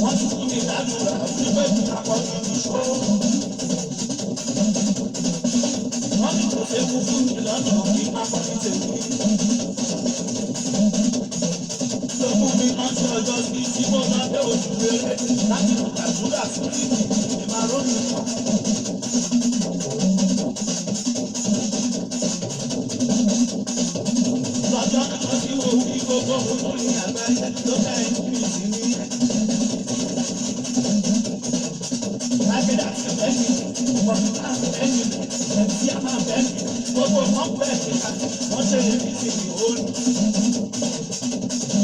Wọ́n ti fún mi ládùúrà wípé kí n akọni níṣó. Wọ́n ní kò séwu fún mi lọ́nà kí n akọni tèmi. Ló mú mi rántí ọjọ́ sí tí mo lọ dé ojú rere láti gbàdúrà sórí mi ní máa rómi kan. Lọ́jọ́ kan tí mo wí gbogbo olórin àgbáyé ló fẹ́ mi sí mi. Lágbèdà ti fẹ́ mi, kọ̀ǹtà fẹ́ mi, ẹ̀sí àmà fẹ́ mi, gbogbo wọn pẹ̀ níta, wọ́n ṣe èmi sí mi òòlù.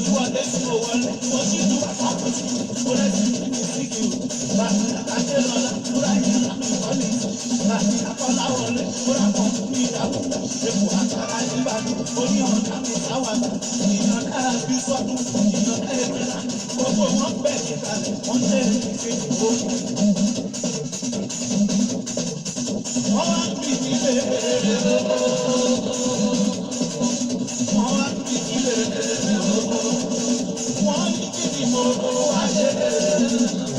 Ìwọlé tí mo wọlé, mo sì tún àkọ́kọ́ sí, mo rẹ̀ sí mi sí kí o. Bàbá àkàdé lọ́la, múra yìí lámì kọ́lé. Bàbá àkọ́lá wọlé, múra kan fún mi ìdáwó. Èkó àkàrà ìbàdàn, oní ọ̀dà mi sáwàdà. Ìyàn kára bí sọ́dún, ìyàn kára gbogbo wọn pẹ̀ níta, wọ́n ṣe èmi sí mi òòlù. Wọ́n wá pè mí lé wọ́n wá pè mí lé wọ́n ní kí ni mo wá ṣe,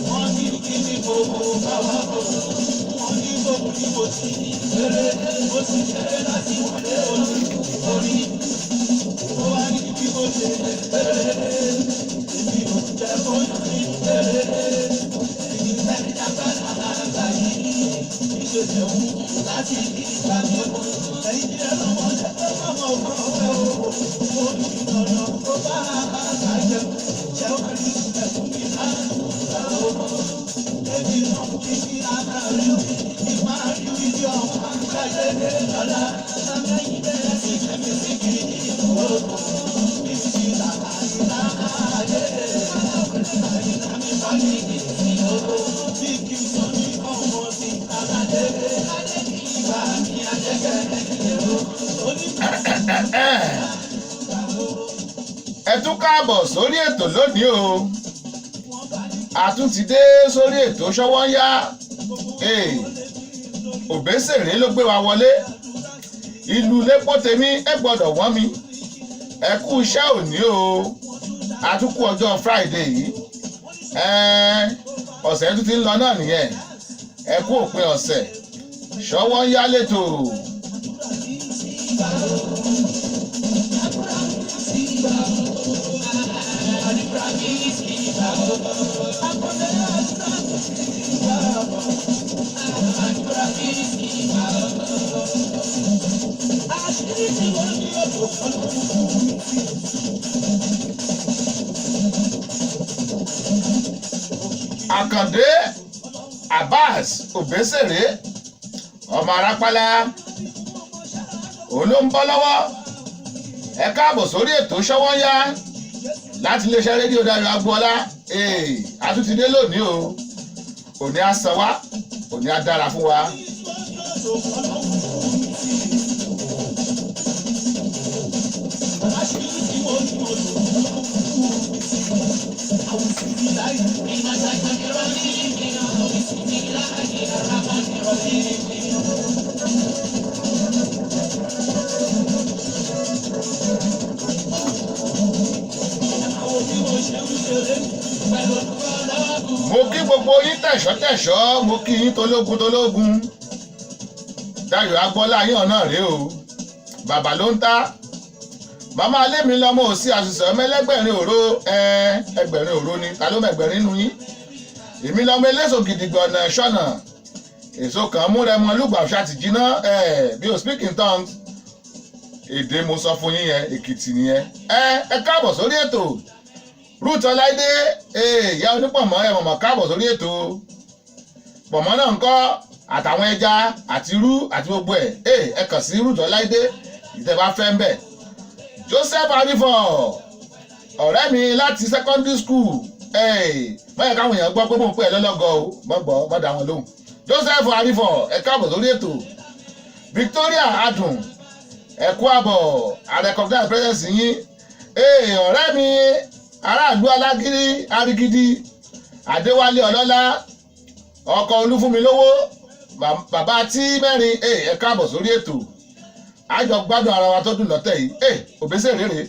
wọ́n ní kí ni mo bá wá bọ̀, wọ́n ní mo ní mo ti ṣeré, mo ti ṣeré láti wọlé orí orí. Ó wá ní bí mo ṣe ṣeré, èmi ò jẹ́ kó yàn mí ṣeré. Èyí fẹ́ jágbára àgbà yìí ìṣẹ̀lẹ̀ òun láti ìgbà mi ó. Ẹ̀yin tí ẹ lọ́mọ jẹ́ pé mọ́mọ́ ọmọ ọ̀fẹ́ o. Mo ní ìtọ̀nà tó bá àgbà jẹun. Ṣé ó rí ẹ̀fún mi láàrú o? Èmi náà kí ní àárí kí máa rí wíwí ọmọ àgbáyé lọ́la. Lẹ́yìn bẹ́ẹ̀ sì fẹ́mi sí kì í o. Mi sì là àyíká ayé. Àyíká mi bá ní ìsìn o. Bí kì í sọ ní ọmọ sí aládé. Ìgbà mi ajẹ́kẹ́ o. Onígbà Ẹ tún káàbọ̀ sórí ètò lónìí o. A tún ti dé sórí ètò Ṣọ́wọ́nyá. Òbésèré ló gbé wa wọlé. Ìlú lẹ́pọ̀ tèmi ẹ gbọ́dọ̀ wọ́n mi. Ẹ kú iṣẹ́ òní o. A tún kú ọjọ́ Friday yìí. Ọ̀sẹ̀ tún ti ń lọ náà nìyẹn. Ẹ kú òpin ọ̀sẹ̀. Ṣọ́wọ́nyá lẹ́tọ̀. Àṣírí tí mo ní ọ̀dọ̀ ọlọ́run fún mi sí. Àkàndé Abbas Òbésèré, ọmọ Arápálá, òun ló ń bọ́ lọ́wọ́. Ẹ káàbọ̀ sórí ètò Ṣọ́wọ́nyá láti iléeṣẹ́ rédíò Dayọ̀ Agboola. A tún ti dé lónìí o. Òní á san wá, òní á dára fún wa. Mo kí gbogbo yín tẹ̀ṣọ́tẹ̀ṣọ́, mo kí yín tológun tológun. Dayọ̀ Agboola yín ọ̀nà rèé o. Bàbá ló ń ta màmá alẹ́ mi lọ́mọ òsì àṣìṣe ọmọ ẹlẹ́gbẹ̀rin òró. Ẹgbẹ̀rin òró ni ta ló mẹ̀gbẹ̀rin nu yín? Èmi lọ́mọ eléso gidigbọ̀nà ṣọ̀nà èso kan mú rẹ mọ lùgbà ṣáàtì jiná. Bí o speak in tongues, èdè mo sọ fún yín yẹn, Èkìtì nìyẹn. Ẹ káàbọ̀ sórí ètò. Ruth Ọláìdé, ìyá onípọ̀mọ́, ẹ mọ̀mọ́ káàbọ̀ sórí ètò. Pọ̀mọ́ náà ń kọ́ àtàwọn ẹja àti irú àti gbogbo ẹ̀. Ẹ kàn sí Ruth Ọláìdé ìtẹ́ bá fẹ́ ń bẹ̀. Joseph Arifo, ọ̀rẹ́ mi láti secondary school, báyọ̀ káwọn èèyàn gbọ́ pé mò ń pè é lọ́lọ́gọ́ o, mọ́ gbọ́, mọ́ dá wọn lóhùn. Joseph Arifo, ẹ káàbọ̀ sórí ètò. Victoria Adùn, ẹ kú àbọ̀, I recognize presence yín. Ọ̀rẹ́ mi aráàlú alágírí arigidi, Adéwálé Ọlọ́lá, ọkọ Olúfúnmilówó, bàbá tí mẹ́rin, ẹ káàbọ̀ sórí ètò. Àjọ gbádùn ara wa tó dùn lọ́tẹ̀ yìí. Òbésèré rèé.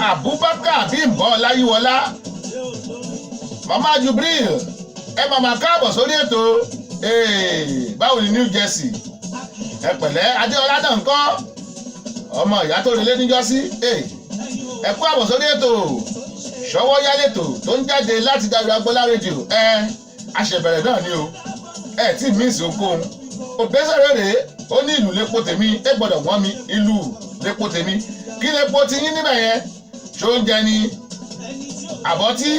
Abubakar Bímbọ́ Ọláyíwọlá, Mama Jubril, ẹ màmá káàbọ̀ sórí ètò. Báwo ni New Jersey? Ẹ pẹ̀lẹ́. Adéọlá náà ń kọ́ ọmọ ìyá tó relé níjọ́sí. Ẹ kú àbọ̀ sórí ètò ṣọwọ́ yálètò tó ń jáde láti Dayọ̀ Agboola rédíò. Ẹ àṣẹbẹ̀rẹ̀ náà ni o, ẹ tí míìsì ohunkóhun. Òbẹ́sẹ̀rẹ̀ rèé, ó ní ìlú lépo tèmi, ẹ gbọ́dọ̀ wọ́n mi. Ìlú lépo tèmi, kí lépo ti yín níbẹ̀ yẹn? Ṣó ń jẹ ni àbọ̀tí?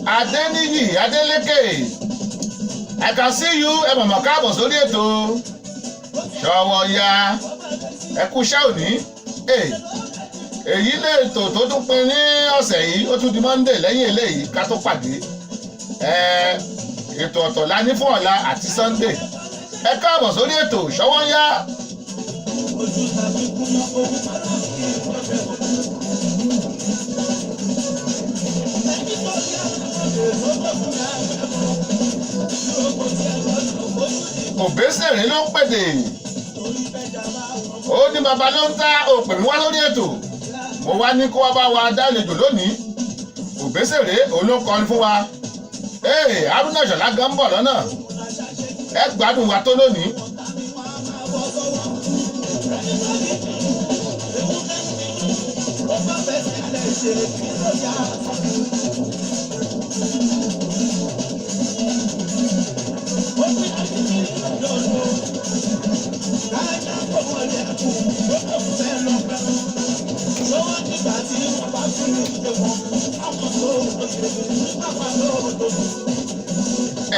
Adéníyì Adélékè, I can see you. Ẹ mọ̀mọ́ káàbọ̀ sórí ètò ṣọwọ́ ya. Ẹ kú iṣẹ́ òní. Èyí lè tò tó tún pin ní ọ̀sẹ̀ yìí, ó tún di Monday lẹ́yìn eléyìí ká tó pàdé. Ètò ọ̀tọ̀ la ní fún ọ̀la àti Sunday. Ẹ káàbọ̀ sórí ètò ṣọwọ́ ya. Òbésèré ló ń pèdè, ó ní baba ló ń ta òpè mi wá lórí ètò. Mo wá ní kó wá bá wa dálejò lónìí. Òbésèré òun ló ń kọrin fún wa. Ee, Haruna Ìṣọ̀lá gan ń bọ̀ lọ́nà. Ẹ gbádùn wa tó lónìí.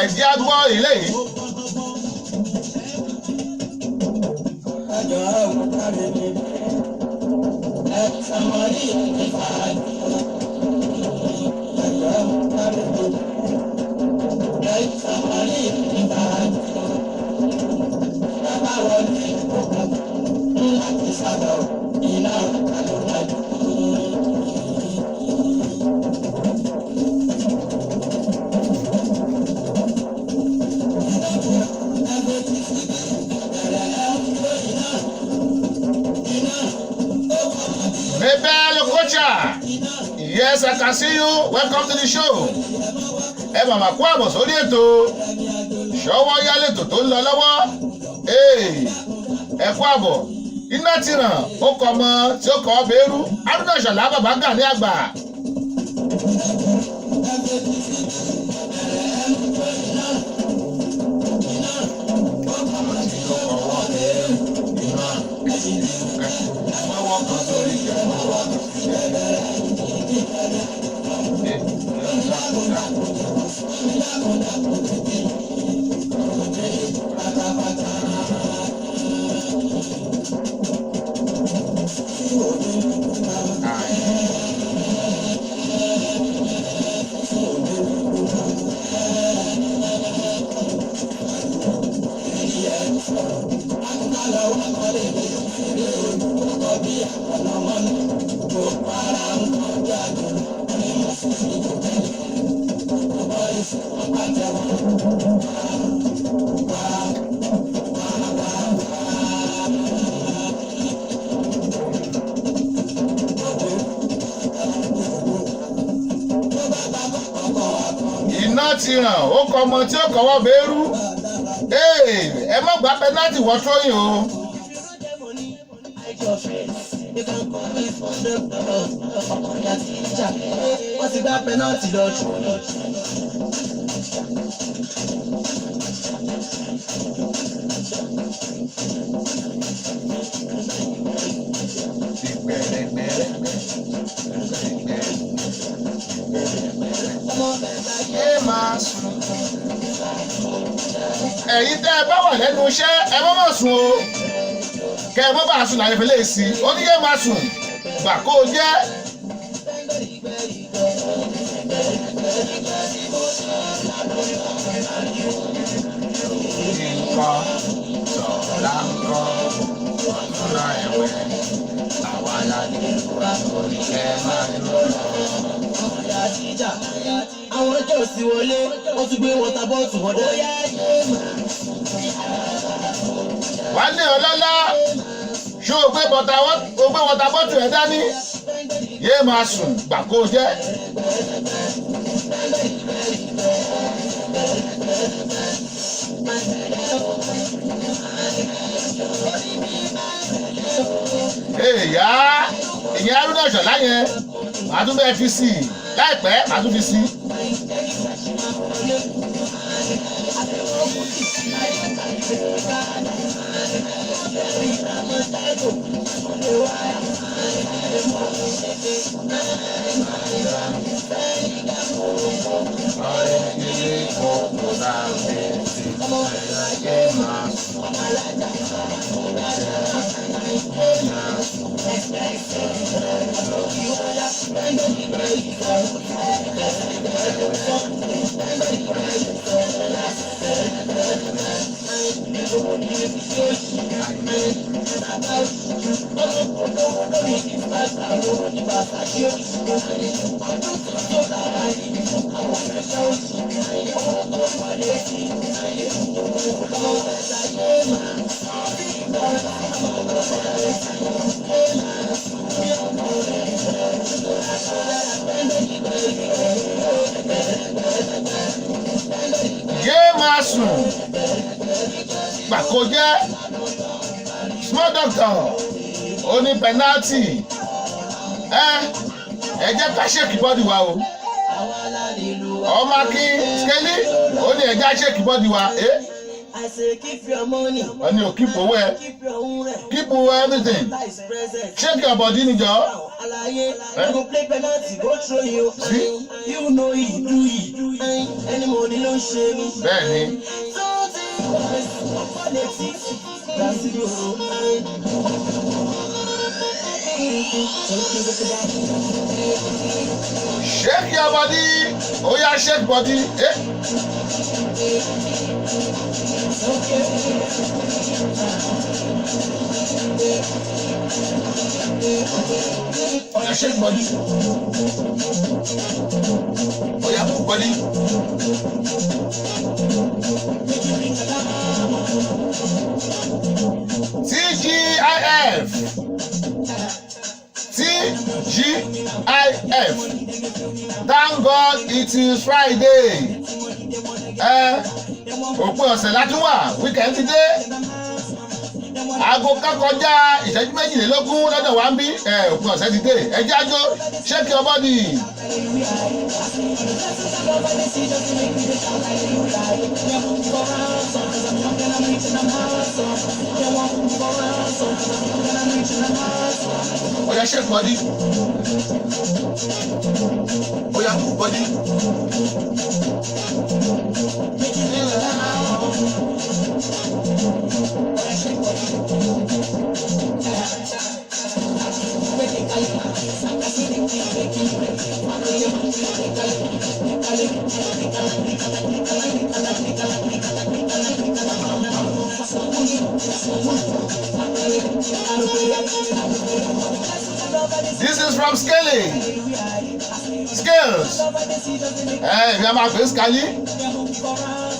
Ẹ̀jẹ̀ á gbọ́ ilé yìí. Mabel Okocha, yes, I can see you. Welcome to the show. Ẹ màmá kú àbọ̀ sórí ètò ṣọwọ́ yálètò tó ń lọ lọ́wọ́. Ẹ kú àbọ̀. Iná ti ràn, ó kọ ọmọ tí ó kọ ọ bẹ́ẹ̀rù. Haruna Ìṣọ̀lá bàbá Gani àgbà. Iná ti ràn, ó kọ ọmọ tí ó kọ́wọ́ bẹ́rú. Ẹ má gba penalty wọ́n tróyìn o. Hide your face. You can call me for the ọmọ ìyá tí ń jà. Wọ́n ti gbá penalty lọ jù. Ẹ máa sùn. Ẹ̀yin tẹ́ ẹ bá wà lẹ́nu iṣẹ́, ẹ má má sùn o. Kẹ́ ẹ má bàa sùn láyé fẹlẹ́ sí i. Ó ní yé máa sùn. Gbà kó o jẹ́. Nǹkan sọ̀rọ̀ nǹkan ọ̀túnla ẹ̀wẹ̀ àwa la ní oríṣẹ́ máa ń lọ. Ọmọ ìyá tí ń jà. Àwọn ọjọ́ òsì wọlé, wọ́n tún gbé wọ́tà bọ́ọ̀tù wọ́n dá. Wálé ọlọ́lá, ṣó o gbé bọ́tà o gbé wọ́tà bọ́tù ẹ̀ dání? Yé máa sùn, gbà kó o jẹ́. Èyá ìyẹn Haruna Ìṣọ̀lá yẹn, màá tún bẹ́ẹ̀ fi sí i láìpẹ́, màá tún fi sí i. Yé máa sùn, gbà kó jẹ́. Small doctor ó ní penalty. Ẹ jẹ́ ká shake body wa o. Ọmọ akin skeli ó ní ẹ jẹ́ shake body wa. I say keep your money. Wọ́n ní o keep owó ẹ. Keep your own rẹ̀. Keep everything. That is present. Shake your body níjọ. Alaye, Eh? you go play penalty, go throw you. See? You know he do it. Any money ló ń ṣe mí. Bẹ́ẹ̀ ni. Something ọ̀pọ̀ létí. That's you. Shake your body, ó yá, shake body. Ó yá, shake body. Ó yá, move body. TGIF, TGIF, thank God it is Friday. Ẹ òpin ọ̀sẹ̀ látún wà, weekend ti dé. Aago kan kọjá ìṣẹ́jú 22 lọ́dọ̀ wa ń bí. Ẹ òpin ọ̀sẹ̀ ti dé, ẹ jájó, shake your body. Oya, shake body. Oya, move body. This is from Scaling. Scales. Ẹ ìbí a máa pè é Scali.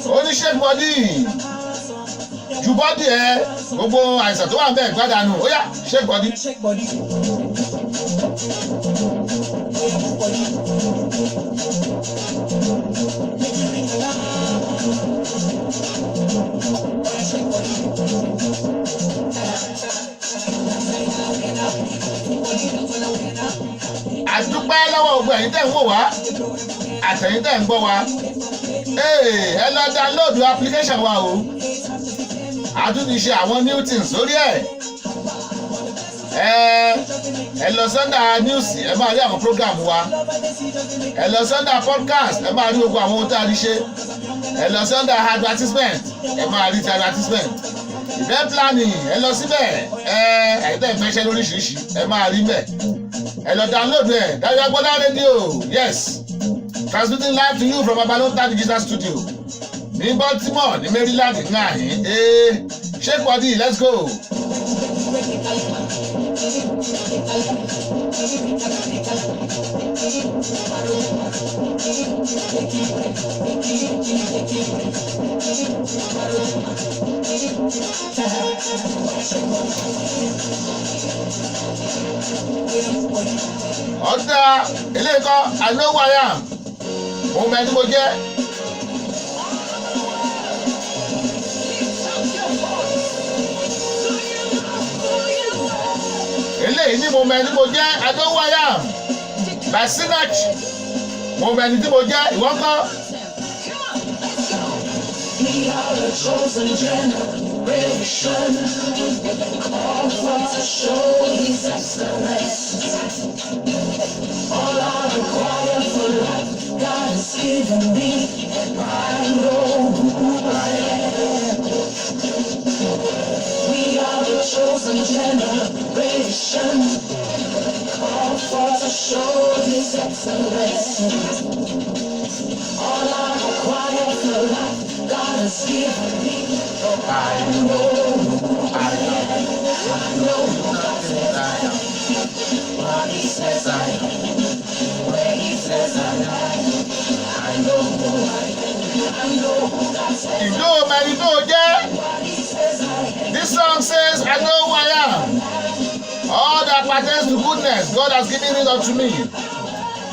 Ó ní shake body. Ju body ẹ, gbogbo àìsàn tó wà ń bẹ̀ gbádànù. Ó yá, shake body. Shake body. Oya, move body. wá àtẹ̀yin tẹ̀ ń gbọ́ wa, ẹ lọ download application wa o. A tún ti ṣe àwọn new things lórí ẹ̀. Ẹ lọ sọ́ndà news, ẹ máa rí àwọn program wa. Ẹ lọ sọ́ndà podcast, ẹ máa rí gbogbo àwọn ohun tá a rí ṣe. Ẹ lọ sọ́ndà advertisement, ẹ máa rí ti advertisement. Event planning, ẹ lọ síbẹ̀. Ẹ ẹ̀yin tẹ̀ ń fẹ́ ṣẹ́ lóríṣiríṣi, ẹ máa rí bẹ̀. Ẹ lọ download ẹ̀, Dayo Agboola Radio, yes, transmitting live to you from Abalonta Digital Studio ní Baltimore, ní Maryland ní àyín. Ee, shake body, let's go. Ọ̀dà eléyìí kọ́, I know who I am, mo mọ ẹni mo jẹ́. Eléyìí ní mo mọ ẹni mo jẹ́, I know who I am by Sinach. Mo mọ ẹni tí mo jẹ́, ìwọ ńkọ́? We are a chosen generation, called forth to show His excellence. All I require for life, God has given me, and I know who I am. We are the chosen generation, called forth to show His excellence. All I require for life, God has given me. I know who I am. I know who God says I am. What He says I am. Where He says I am. I know who I am. I know who God says. Ìjó mọ ẹni tó jẹ́. What He says I am. This song says, "I know who I am. All that pertains to goodness, God has given it unto me."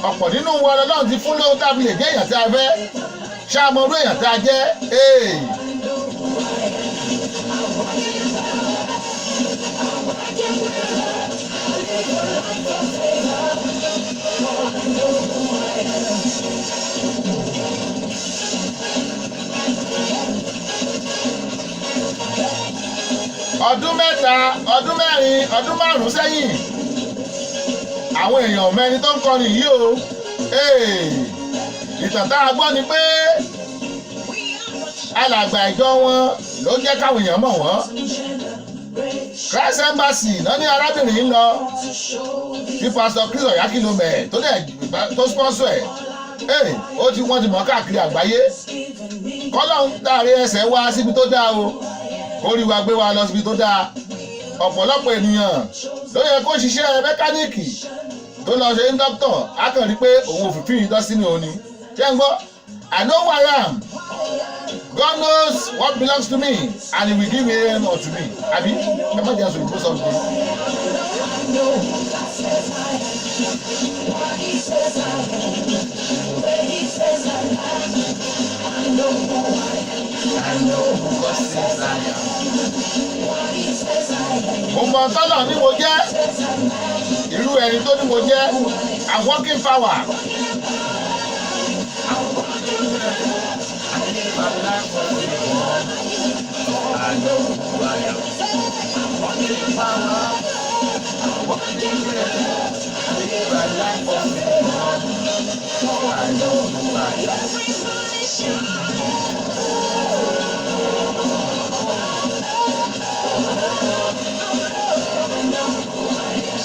Ọ̀pọ̀ nínú wọn lọ́lọ́run ti fún lóhun tàbí lè jẹ́ èèyàn tí a fẹ́. Ṣáà mọ irú èèyàn tí a jẹ́? Ee. Ọdún 3, ọdún 4, ọdún 5 sẹ́yìn, àwọn èèyàn mẹ́ni tó ń kọrin yìí o. Ee. Ìtàn tá a gbọ́ ni pé alàgbà ìjọ wọn ló jẹ́ káwọn èèyàn mọ̀ wọ́n. Christ Embassy náà ní arábìnrin ń lọ bí Pastor Chris Oyakhilome tó dẹ̀ tó sponsor ẹ̀. Ee, ó ti wọ́n ti mọ̀ káàkiri àgbáyé. Kọ́lọ́un tààrí ẹsẹ̀ wá síbi tó dáa o, kó rí wa gbé wa lọ síbi tó dáa. Ọ̀pọ̀lọpọ̀ ènìyàn ló yẹ kó ṣiṣẹ́ mẹkáníìkì tó lọ ṣe ń dókítọ̀, á kàn rí pé òun ò fìfín ìdọ́sí ní òní. Ṣé ń gbọ́? I know who I am. God knows what belongs to me and He will give him unto me. Àbí ẹ má jẹ́ sọ ìbò sọ́ọ̀dù. Know who God says I am. What He says I am. Where He says I am. I know who I am. I know who God says I am. What He says I am. Mo mọ tọ́lọ̀ ní mo jẹ́, irú ẹni tó ní mo jẹ́. I'm working power. I know who I am. I'm walking power. I'm walking great. I live a life of favor. I know who I am.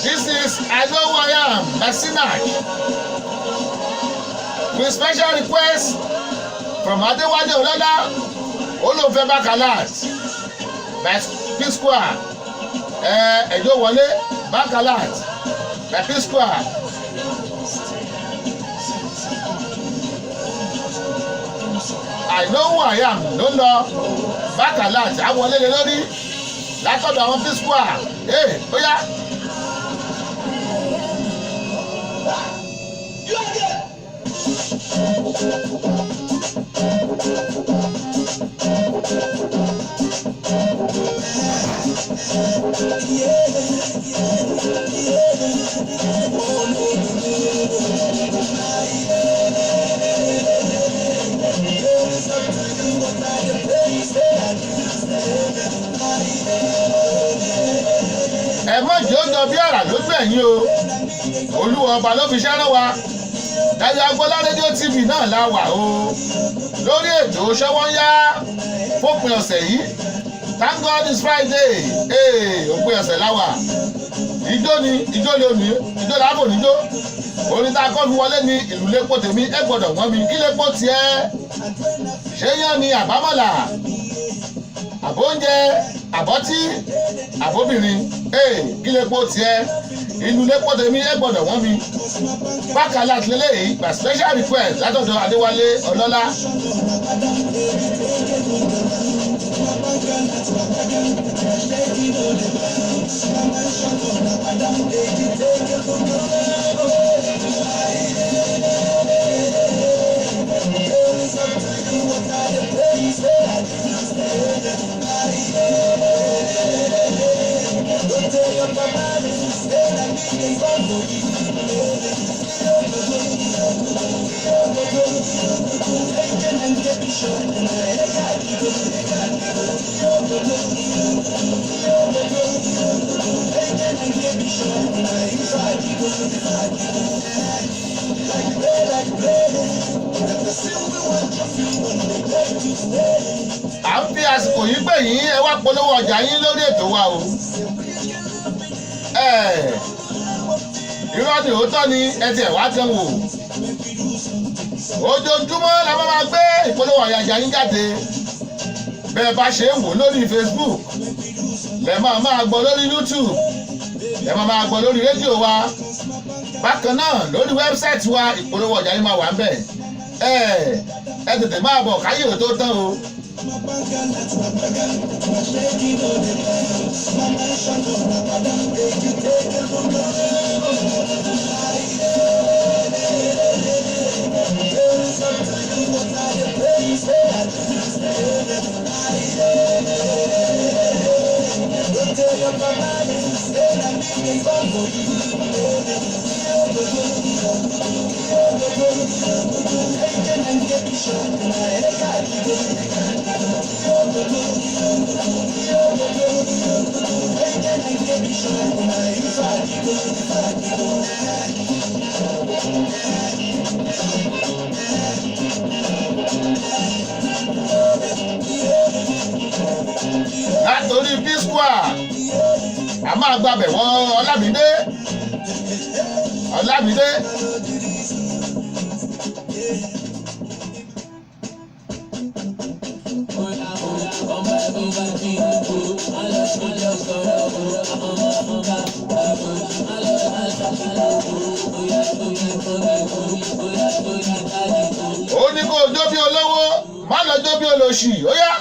This is I Know Who I Am by Sinach. With special request from Adewale Olola, Olóòfẹ́ Bakalat by P Square. Ẹ̀jọ̀ wọlé, Bakalat by P Square. I Know Who I Am ló ń lọ, Bakalat àwọlé lé lórí látọ̀dọ̀ àwọn P Square. Ee, ó yá. Ẹ má jẹ́ ó jọ bí àrà lójú ẹ̀yìn o. Olúwa ọba ló fi ṣẹ́rán wa. Dayọ̀ Agboola Rédíò TV náà la wà o, lórí ètò Ṣọ́wọ́nyá fópin ọ̀sẹ̀ yìí. Thank God it's Friday. Ee, òpin ọ̀sẹ̀ la wà. Ijó ni ijó lónìí, ijó làbò níjó. Orin tá a kọ́ fi wọlé ní ìlú lépo tèmi, ẹ gbọ́dọ̀ wọ́n mi. Kí lépo tiẹ̀? Ṣé yán ni, àbámọ̀là, àbóúnjẹ, àbọ́tí, àbóbìnrin? Ee, kí lépo tiẹ̀? Ìlú lépo tèmi, ẹ gbọ́dọ̀ wọ́n mi. Bákan láti lélẹ́yìí gba special request látọ̀dọ̀ Adéwálé Ọlọ́lá. À ń fi àsìkò yìí pè yín, ẹ wá polówó ọjà yín lórí ètò wa o. Ẹ irọ́ ni, òótọ́ ni, ẹ tiẹ̀ wá tán wò. Ojoojúmọ́ la máa gbé ìpolówó ọjà yín jáde. Bẹ́ẹ̀ bá ṣe ń wò lórí Facebook, lẹ máa máa gbọ́ lórí YouTube, lẹ máa máa gbọ́ lórí rédíò wa. Bákan náà lórí website wa, ìpolówó ọjà yín máa wà ń bẹ̀. Ẹ tètè máa bọ̀ káyé ò tó tán o. Látòrí P Square, a máa gbàbẹ̀ wọ Ọlámídé, Ọlámídé. Ó ní kó o jó bí olówó, má lọ jó bí olòṣì, ó yá.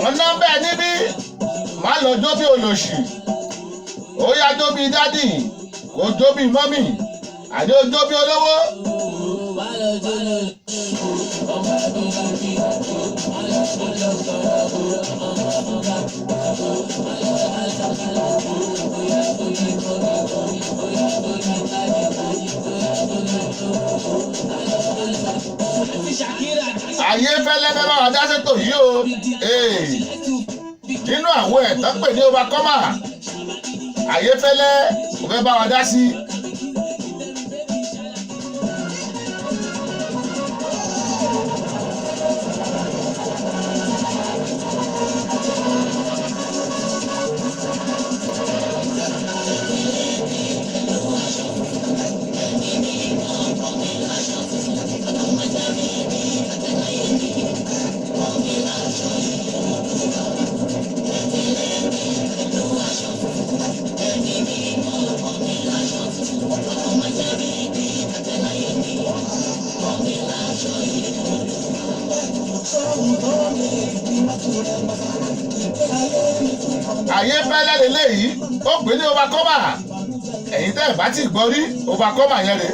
Wọ́n ná bẹ́ẹ̀ níbí. Má lọ jó bí olòṣì, ó yá jó bí daddy, kó jó bí mummy, àní ó jó bí olówó. Ayé fẹ́lẹ́ fẹ́ bá wa dá sétò yìí o. Ee, nínú àwọn ẹ̀tọ́ pè ní overcomer, ayé fẹ́lẹ́ kò fẹ́ bá wa dá sí. Ayé fẹ́lẹ́ lélẹ́yìí, ó pè ní overcomer. Ẹ̀yin tẹ́ ẹ̀ bá ti gbọ́ rí overcomer yẹn rèé.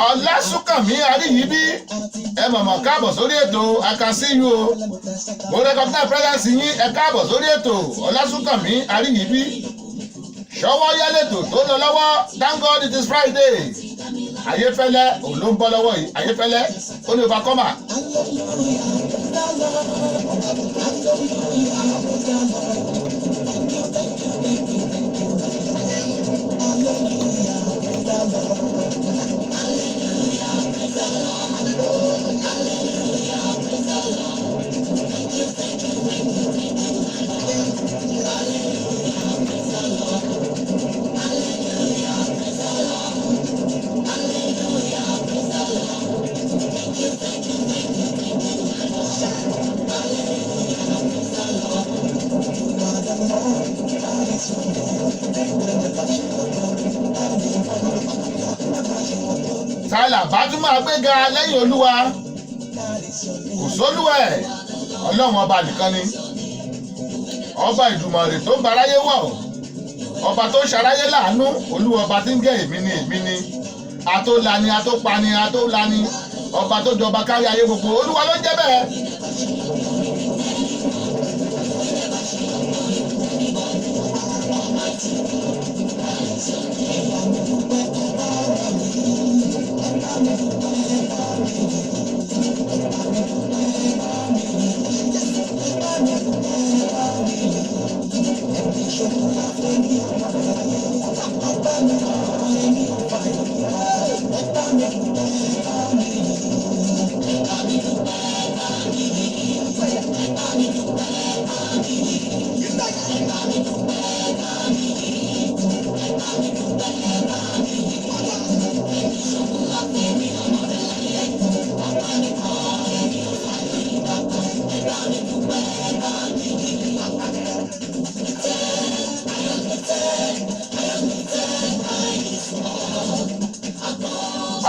Ọlásùnkànmí Àríyíbí, ẹ mọ̀mọ̀ káàbọ̀ sórí ètò. I can see you o, mo recognize presence yín. Ẹ káàbọ̀ sórí ètò, Ọlásùnkànmí Àríyíbí. Ṣọwọ́ yálètò tó lọ lọ́wọ́. Thank God it is Friday. Ayéfẹ́lẹ́ òun ló ń bọ́ lọ́wọ́ yìí. Ayéfẹ́lẹ́ ó ní overcomer. Tálà bá tún máa gbéga lẹ́yìn Olúwa? Kò sólúwẹ̀, Ọlọ́run ọba nìkan ni ọba ìdùmọ̀rè tó ń baráyé wọ̀, ọba tó ń ṣaráyé láàánú, Olúwa ọba tí ń gẹ èmi ni, èmi ni, atólani, atópani, atólani, ọba tó jọba kárí ayé gbogbo. Olúwa ló ń jẹ́ bẹ́ẹ̀.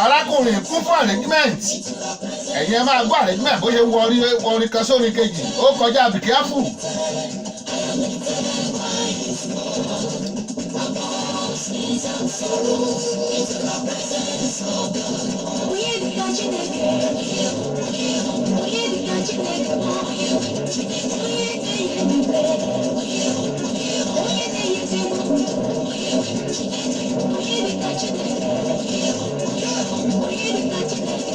Arákùnrin kún fún arrangement. Ẹ̀yin ẹ máa gbọ́ arrangement bó ṣe wọrí orin kan sórin kejì, ó kọjá be careful. Onye dịka Chineke, onye dịka Chineke, onye na-enye ebube, onye na-enye ezigbo ndụ, onye dịka Chineke, onye dịka Chineke.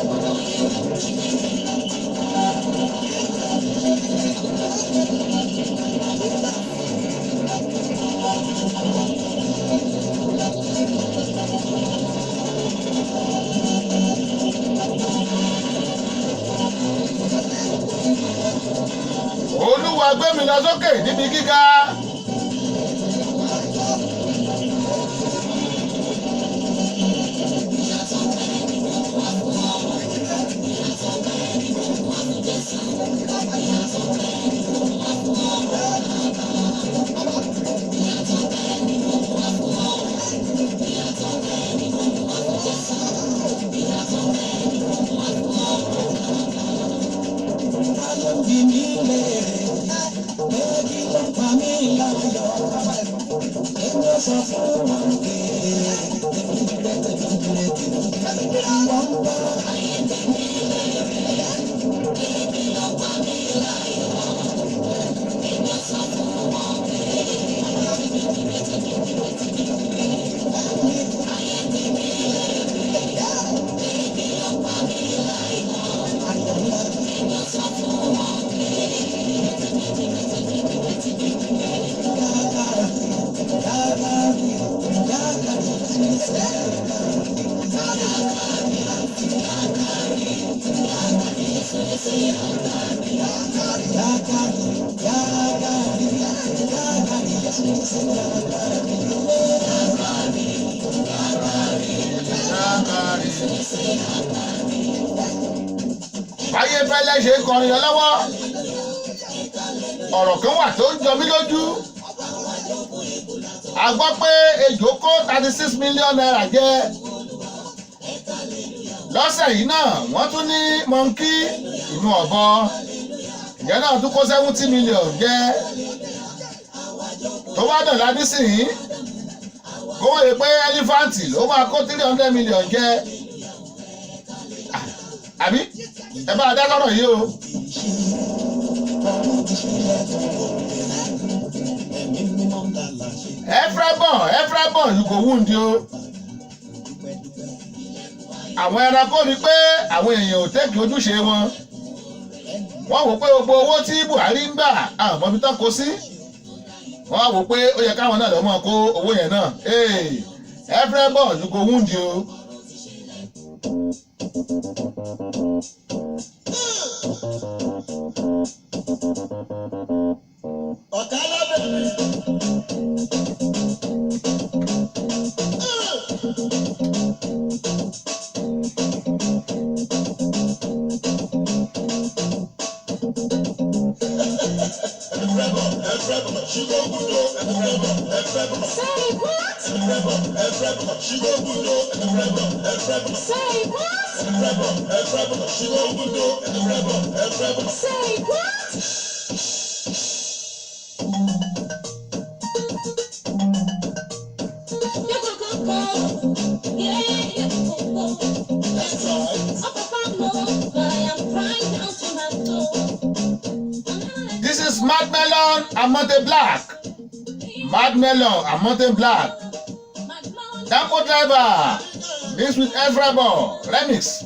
lọ sókè níbi gíga. Bí mi léèrè, pé kí ló ń pa mí láyọ̀? Èmi ò sọ fún wọn pé èmi jùlẹ̀ tẹ̀mí jùlẹ̀ tẹ̀mí. Wọ́n ń bọ̀. Báyé fẹ́lẹ́ ṣe ń kọrin lọ lọ́wọ́, ọ̀rọ̀ kan wà tó ń jọ mí lójú. A gbọ́ pé ejò kó ₦36 million jẹ lọ́sẹ̀ yìí náà. Wọ́n tún ní monkey, inú ọ̀bọ ìyẹn náà, tún kó 70 million jẹ. Tó bá dọ̀la nísìnyí, kó wọ́n yẹ pé elephant ló máa kó 300 million jẹ, àbí ẹ bá a dá lọ́rọ̀ yìí o. Ẹ̀mí mímọ́ ń dà láṣẹ. Efrabon, Efrabon, you go wound o. Àwọn ẹranko rí pé àwọn èèyàn ò tẹ́kì ojúṣe wọn. Wọ́n wò pé gbogbo owó tí Buhari ń gbà, àwọn ọmọ ibi tán kó sí. Wọ́n á wò pé ó yẹ káwọn náà lọ́ mọ́ kó owó yẹn náà. Efrabon, you go wound o. Ọ̀tá lábẹ́ mi. Say what? Say what? Say what? That's right. This is Mad Melon and Mountain Black. Mad Melon and Mountain Black. Danfo Driver mixed with Efrabon remix.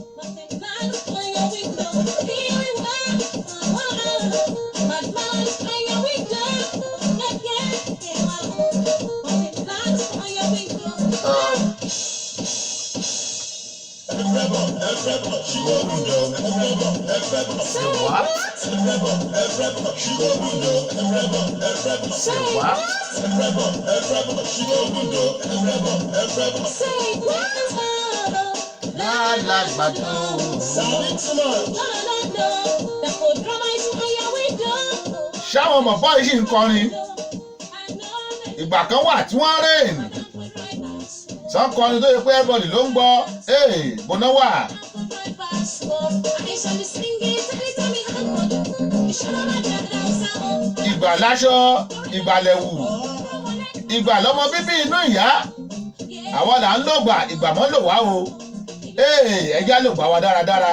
What? What? Say what? Lálágbàdo. Ṣáwọn bọ̀bọ́ yìí ṣì ń kọrin. Ìgbà kan wà tí wọ́n rìn. Sọ kọrin tó yẹ pé everybody ló ń gbọ́. Ee, bọ́nà wà. Ìgbà láṣọ, ìgbà lẹ̀wù, ìgbà lọ́mọ bíbí inú ìyá. Àwa là ń lògbà, ìgbà mọ́ lò wá o. Ee, ẹja lò gbà wá dáradára.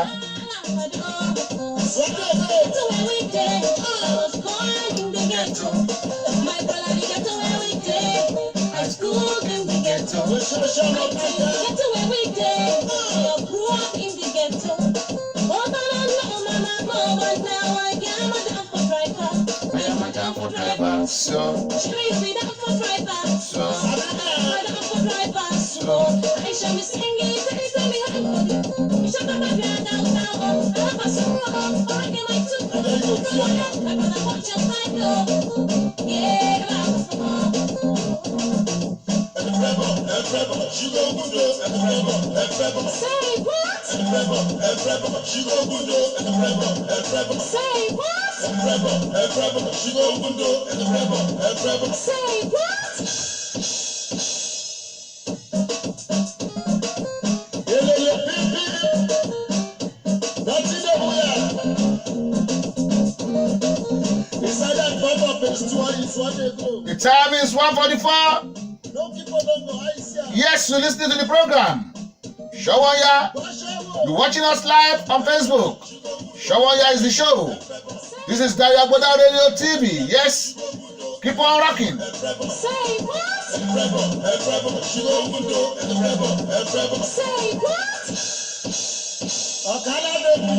So, so, so. Say what? Say what? Say what? Elele pipi, nothing dey where. Inside that pop up is 2 is 1 ago. The time is 1:44. No people don go ice here. Yes, you're listening to the program. Shawoya, you're watching us live on Facebook. Shawoya is the show. This is Dayo Agboda Radio TV. Yes, keep on rocking. Say what? Say what? Ọ̀kadà baby.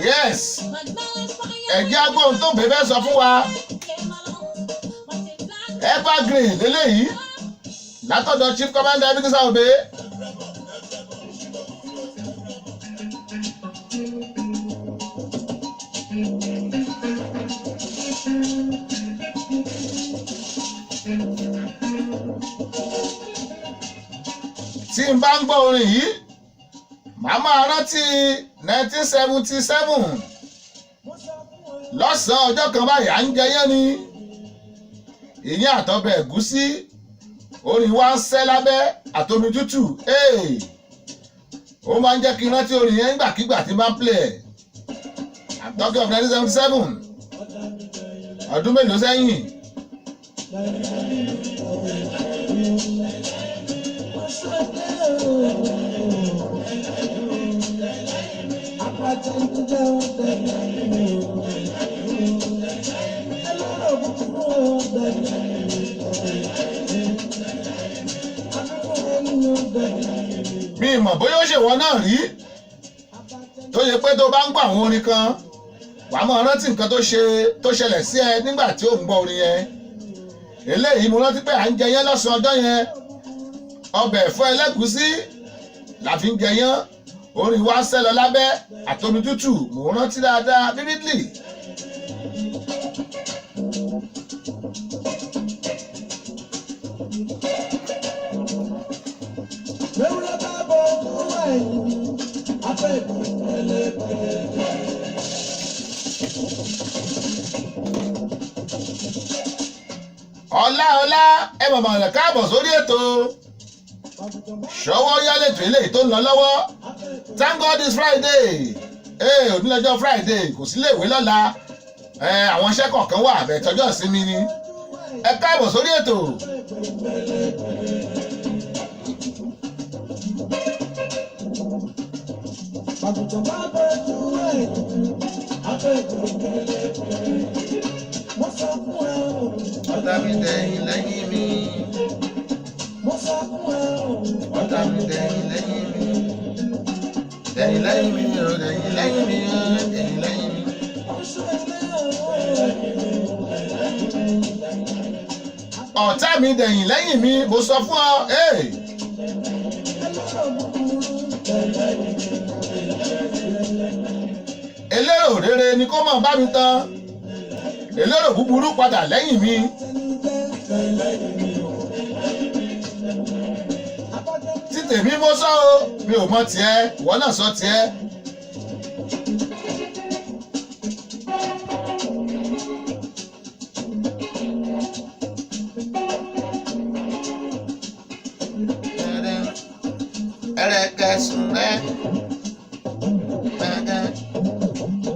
Yes, ẹ̀jẹ̀ agbóhun tó bèbè sọ fún wa. Evergreen lélẹ́yìí látọ̀dọ̀ Chief Commander Ebenezer Obey. Tí n bá ń gbọ́ orin yìí, màá máa rántí 1977 lọ́sàn-án ọjọ́ kan báyìí à ń jẹyán ni ìyẹn àtọbẹ̀ ẹ̀gúsí, orin wa ń sẹ́ lábẹ́ àtomi tútù. Ee, ó máa ń jẹ́ kí n rántí orin yẹn nígbàkigbà tí n bá ń play ẹ̀. I'm talking of 1977, ọdún mélòó sẹ́yìn. Mi mọ̀ bóyá ó ṣèwọ náà rí tó yẹ pé tó bá ń gbọ́ àwọn orin kan, wàá máa rántí nǹkan tó ṣe tó ṣẹlẹ̀ sí ẹ nígbà tí ò ń gbọ́ orin yẹn. Eléyìí, mo rántí pé à ń jẹ yẹn lọ́sàn-án ọjọ́ yẹn, ọbẹ̀ ẹ̀fọ́ ẹlẹ́gùúsí la fi ń jẹ yẹn, orin wa ń sẹ́ lọ lábẹ́ àtomi tútù. Mò ń rántí dáadáa vividly. Ewúrẹ́ bá bọ̀ fún ẹ̀yìn, afẹ́kùn pẹ̀lẹ́pẹ̀lẹ́. Ọlá ọlá ẹ mọ̀mọ́ rẹ̀, káàbọ̀ sórí ètò ṣọwọ́ yálẹ̀tò eléyìí tó ń lọ lọ́wọ́. Thank God it's Friday. Ee, òní lọ́jọ́ Friday, kò sí léèwé lọ́la. Ẹ àwọn iṣẹ́ kọ̀ọ̀kan wà bẹ́ẹ̀, tọjọ́ ìsinmi ni. Ẹ káàbọ̀ sórí ètò. Àgùntàn bá bọ̀ fún ẹ̀yìn, afẹ́kùn pẹ̀lẹ́pẹ̀lẹ́. Mo sọ fún ẹ o, Ọ̀tá mi dẹ̀yìn lẹ́yìn mi. mo sọ fún ẹ o. Ọ̀tá mi dẹ̀yìn lẹ́yìn mi. Dẹ̀yìn lẹ́yìn mi o, dẹ̀yìn lẹ́yìn mi o, dẹ̀yìn lẹ́yìn mi. Ọ̀tá mi dẹ̀yìn lẹ́yìn mi, mo sọ fún ọ. Ee, elérò rere ni kó mọ̀ bá mi tán, elérò búburú padà lẹ́yìn mi. Tí tèmi mo sọ o, mi ò mọ tiẹ̀, ìwọ náà sọ tiẹ̀. Ẹrẹ̀kẹ́ sùn rẹ́.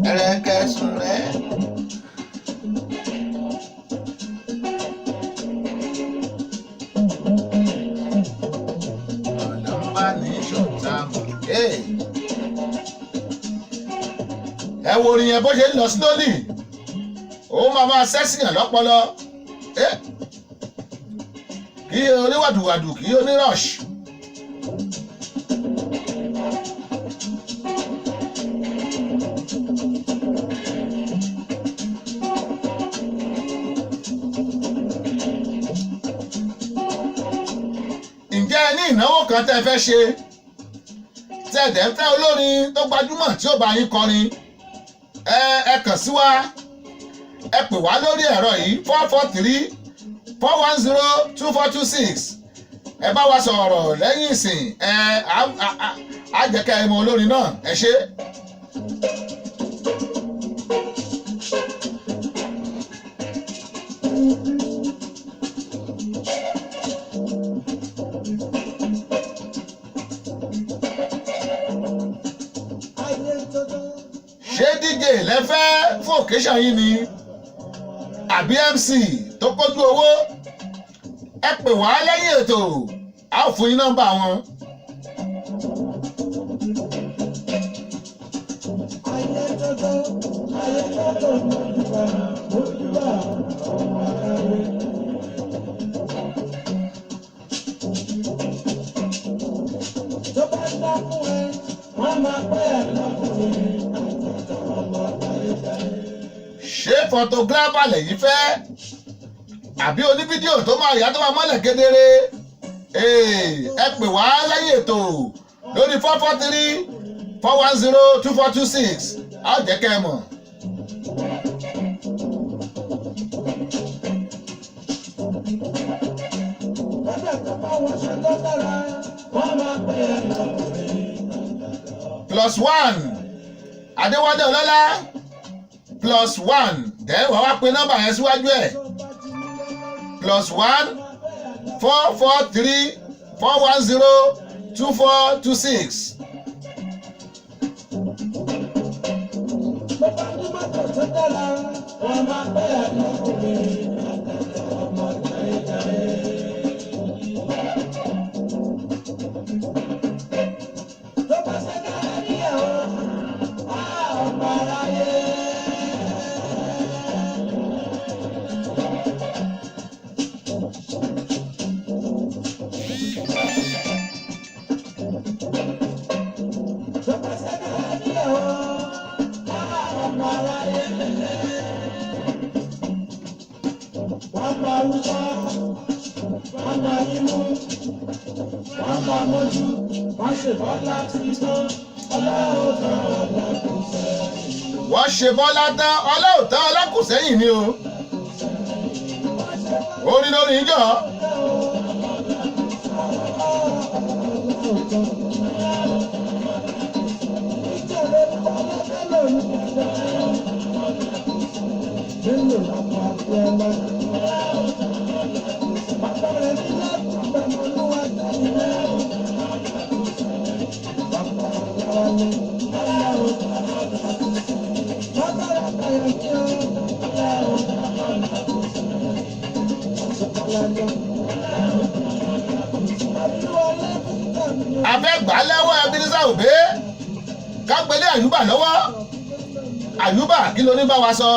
Ẹrẹ̀kẹ́ sùn rẹ́. Ọ̀nà ń bá ní ṣọ̀tá mọ̀. Hey. Ẹ wo orin yẹn bó ṣe ń lọ slowly, ó máa máa sẹ́sìyàn lọ́pọlọ. Eh. Kì í ṣe oníwàdùwàdù, kì í oní rush. Ǹjẹ́ ẹ ní ìnáwó kan tẹ́ ẹ fẹ́ ṣe, tẹ́ ẹ dẹ̀ ń fẹ́ olórin tó gbajúmọ̀ tí ó bá yín kọrin? Ẹ kàn sí wa, ẹ pè wá lórí ẹ̀rọ yìí: 443-410-2426. Ẹ bá wa sọ̀rọ̀ lẹ́yìn ìsìn, ẹ á jẹ́ kẹ́ ẹ mọ olórin náà. Ẹ ṣé. Ṣé DJ lẹ́fẹ́ fún occasion yìí ni, àbí MC tó kójú owó? Ẹ pè wá lẹ́yìn ètò, a ó fún yín nọ́mbà wọn. Ayé tótó, ayé tótó, mojúbà, mojúbà, ọmọ aráyé. Tó bá ń dá fún ẹ, wọ́n máa pẹ́ ẹ lọ́kùnrin àtàtà ọmọ ayéjáyé. Ṣé photographer lẹ̀yin fẹ́, àbí onífídíò tó máa yá tó máa mọ́lẹ̀ kedere? Ẹ pè wá lẹ́yìn ètò lórí 443-410-2426, a ó jẹ́ kẹ́ ẹ mọ̀. Kódà tó bá wọṣọ tó dára, wọ́n máa pẹ́ ẹ lọ́kùnrin àtàtà. +1, Adéwálé Ọlọ́lá, +1, then wàá wá pe nọ́mbà yẹn síwájú ẹ̀: +1 443-410-2426. Bó bá ní mọ́tò tó dára, wọ́n máa pẹ́ ẹ lọ́kùnrin àtàtà ọmọ jayéjayé. Tó bá ṣe dára níyàwó, á ọmọ aráyé. Tó bá ṣe dára níyàwó, á ọmọ aráyé. Wọ́n máa wúkọ́, wọ́n máa yímú, wọ́n máa mójú, wọ́n ṣe bọ́lá títán, ọlá ò tán, ọlá kò sẹ́yìn. Wọ́n ṣe bọ́lá tán, ọlá ò tán, ọlá kù sẹ́yìn ni o. Orin lórí ìjọ. Bello lọkọ Abíọ́lá. Bàbá rẹ̀ ní láti gbàmọ́lúwà tẹ̀lé. Bàbá Ọláwálé, Ọláwó. Bàbá rẹ̀ bẹ̀rẹ̀ ní Ọláwó. Ṣọlá. Abíwọlé Bíkà mi. Afẹ́gbà lẹ́wọ́ Ebenezer Obey, kápẹ́lẹ́ Àyùbá lọ́wọ́. Àyùbá, kí ló ní bá wa sọ?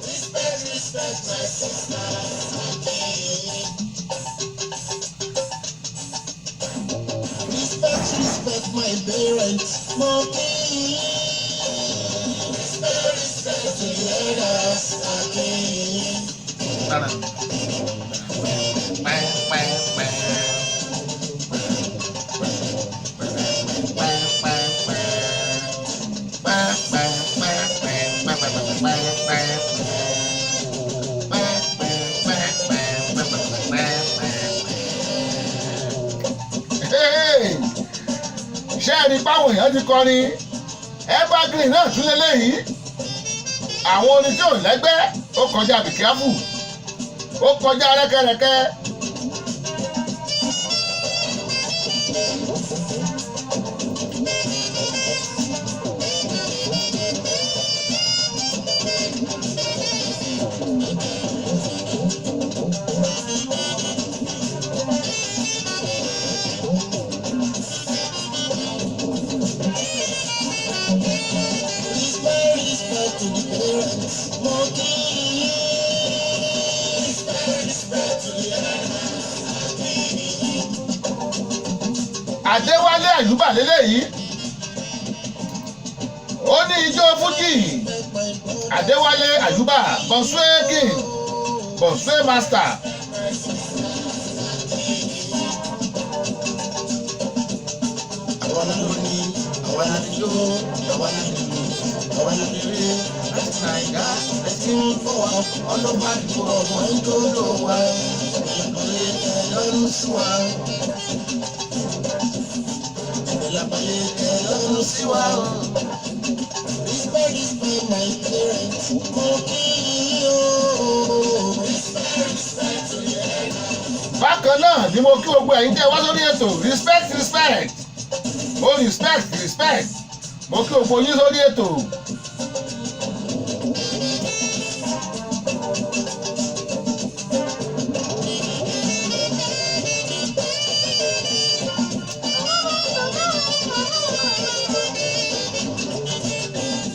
Respect, respect my sisters. Respect, respect my parents. Mo kí yín. Respect, respect the elders. A kí yín. Pẹ́ pẹ́ pẹ́. Pẹ́ pẹ́ pẹ́. Pẹ́ pẹ́ pẹ́ pẹ́ pẹ́ pẹ́ pẹ́ pẹ́ pẹ́. Pẹ́ pẹ́ pẹ́ pẹ́ pẹ́ pẹ́ pẹ́ pẹ́. Hey! Ṣé ẹ rí páwọn èèyàn ti kọrin evergreen náà tún lélẹ́yìí, àwọn orin tí ò lẹ́gbẹ́, ó kọjá bìkíáfù, ó kọjá rẹ́kẹ́rẹ́kẹ́. Respect, respect to the parents. Mo kí yín. Respect, respect. lélẹ́yìí. Ó ní ijó fújì. Adéwálé Àyùbá, Bọ̀nsúé King, Bọ̀nsúé Master. Àwa la lóní, àwa la níjó, àwa la nílùú, àwa la nílé. Láti Nàìjà ẹtí ń fọ́ wa, ọlọ́ba dùn ọmọ ń jó lò wá. Ìlàpàlẹ̀ ẹ lọ́rùn sí wa. Ìlàpàlẹ̀ ẹ lọ́rùn sí wa. Respect, respect my parents, mo kí yín o. Respect, respect to the elders. Bákan náà ni mo kí gbogbo ẹ̀yin tẹ́ wá sórí ètò. Respect, respect, mo respect, respect, mo kí gbogbo yín sórí ètò.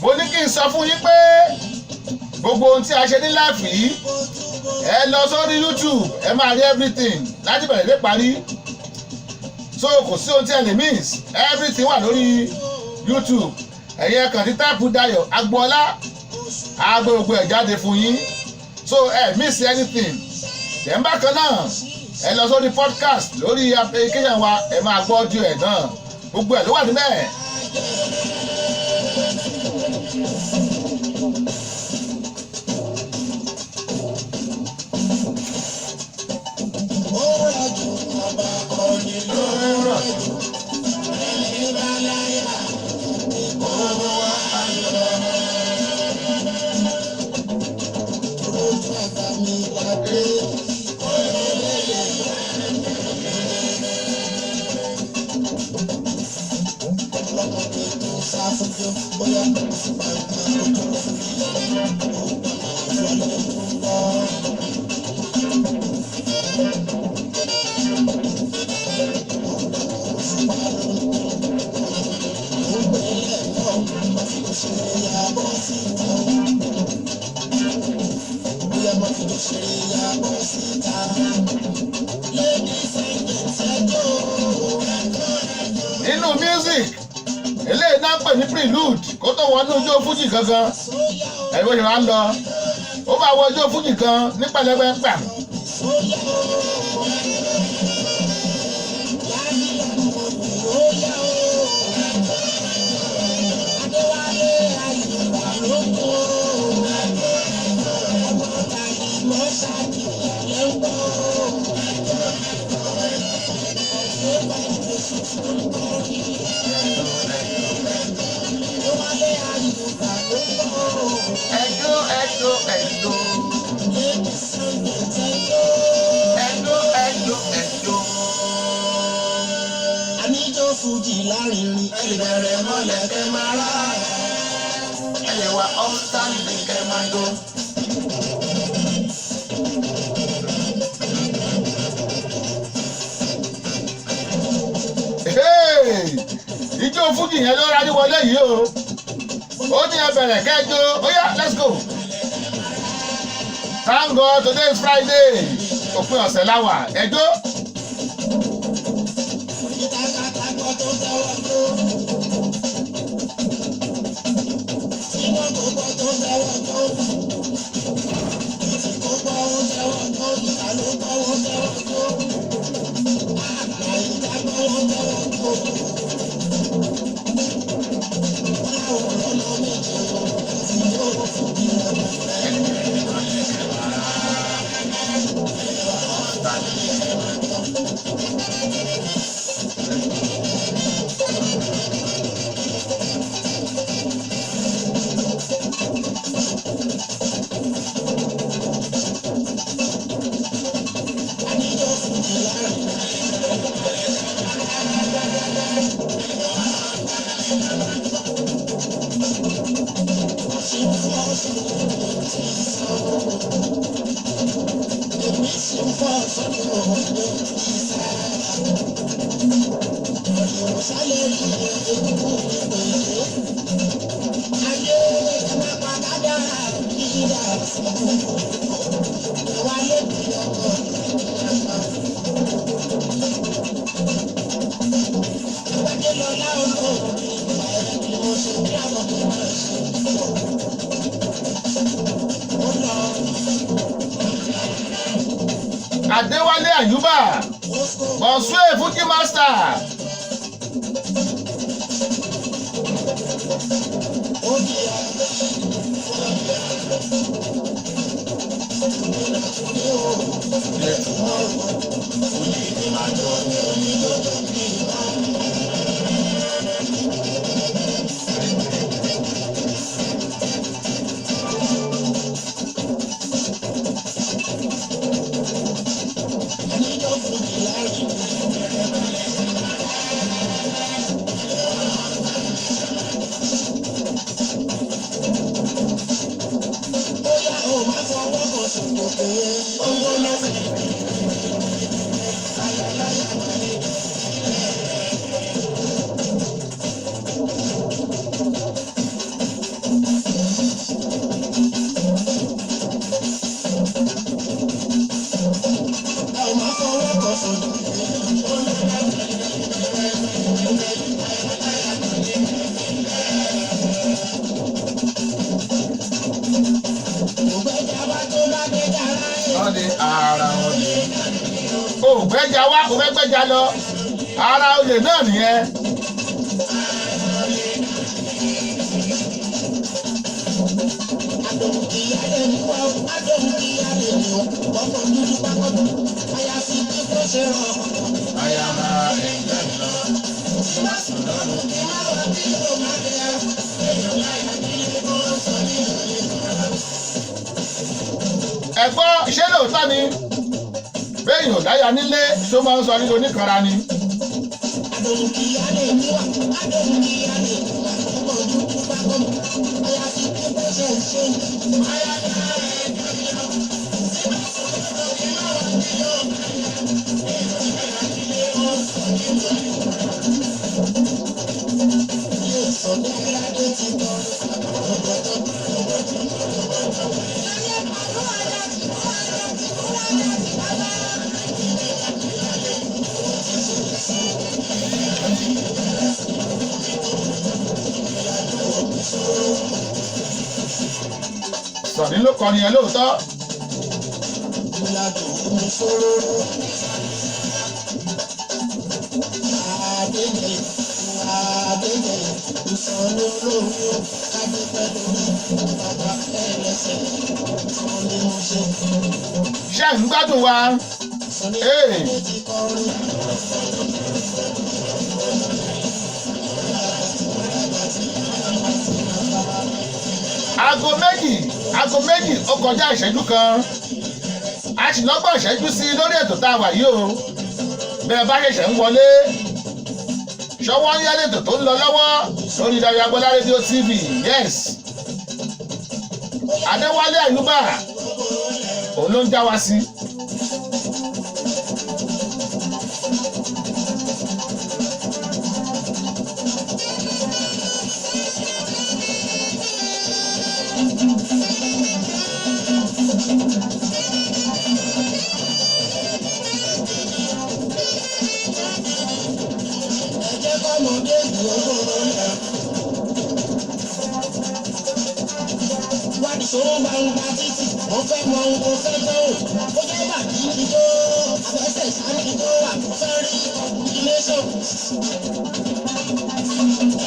Mo ní kí n sọ fún yín pé gbogbo ohun tí a ṣe ní live yìí, ẹ lọ sórí YouTube, ẹ máa rí everything láti bẹ̀rẹ̀ dé parí. So kò sí ohun tí ẹ lè miss. Everything wà lórí YouTube. Ẹ̀yin ẹ kàn ti type Dayọ̀ Agboola, á gbé gbogbo ẹ̀ jáde fún yín. So ẹ miss anything. Then bákan náà, ẹ lọ sórí podcast lórí application wa, ẹ máa gbọ́ audio ẹ̀ náà. Gbogbo ẹ̀ ló wà níbẹ̀. Ó rọ̀jò, ọba kọrin ló ń rọ̀jò. Ẹni bá láyà, ìkóró wa lọ. Ojú àgbà mi ládé, kóró lélẹ̀. Ọlọ́mọdé tó sá fúnjọ, bóyá kò sí pàǹpà ojú fún mi. Ó gbọ́dọ̀ wọlé ń lọ. Nínú music, eléyìí náà ń pè ní prelude kó tó wọnú ijó fújì gangan. Ẹ̀rí bó ṣe máa ń lọ, ó máa wọ ijó fújì gan ní pẹ̀lẹ́pẹ̀ pàm. Ẹjọ́, ẹjọ́, ẹjọ́. Ẹjọ́, ẹjọ́, ẹjọ́. Àníjó fújì lárinrin, ẹ lè bẹ̀rẹ̀ mọ́lẹ̀ kẹ́ máa rà. Ẹ lè wà upstanding kẹ́ máa jó. Hey! Ijó fújì yẹn ló rárí wọlé yìí o. Ó ní ẹ bẹ̀rẹ̀ kẹjọ. Ó yá, let's go. Thank God today is Friday. Òpin ọ̀sẹ̀ láwà ẹjọ́. Ìtàkàtàkọ̀ tó tẹ́wọ́ tó. Tí wọ́n kò gbọ́ tó tẹ́wọ́ tó. Ìtì kò gbọ́ ó tẹ́wọ́ tó. Ìta ló gbọ́ ó tẹ́wọ́ tó. Àgbà ìta gbọ́ ó tẹ́wọ́ tó. Wọ́n láwọn ọ̀nà méje o, àti yóò fún mi lọ́wọ́ fẹ́. Àníjó fújì lárinrin. Adéwálé Àyùbá, Bọ̀sùn Fuji Master. Wọ́n ní ara olè. O gbẹ́ja wá, o fẹ́ gbẹ́ja lọ. Ara olè náà nìyẹn. Ayama ẹ̀jẹ̀ mi lọ. Ẹ gbọ́, ṣé lóòótọ́ ni? Béèyàn ò dáya nílé, ṣó máa ń sọ nínú oníkanra ni? Sọ̀ní ló kọrin yẹn lóòótọ́. Ṣé ń gbádùn wa? Ee. Aago 2, aago 2 ó kọjá ìṣẹ́jú kan. A sì lọ́gbọ̀n ìṣẹ́jú sí i lórí ètò tá a wà yìí o. Bẹ́ẹ̀ bá ṣẹ̀ṣẹ̀ ń wọlé. Ṣọwọ́ ń yá lètò tó ń lọ lọ́wọ́ lórí Dayo Agboola Radio TV. Yes. Adéwálé Àyùbá òun ló ń já wa sí. Ìṣòro gbangba títì, mo fẹ́ mọ ohun mo fẹ́ tán o. Ó jẹ́ bàbí ijó, àfẹsẹ̀ sáré ijó, àfẹ́ rí combination.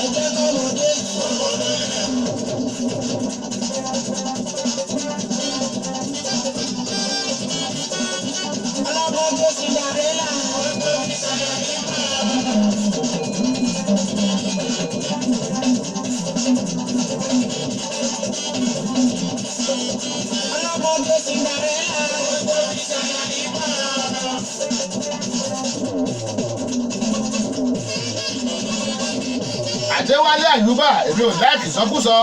Ẹ jẹ́ kọ́mọdé ìṣòro rẹ̀. Ọlọ́mọdé Cinderella. Ọlọ́mọdé Cinderella. Adéwálé Àyùbá, èmi ò láìkì sọkúsọ.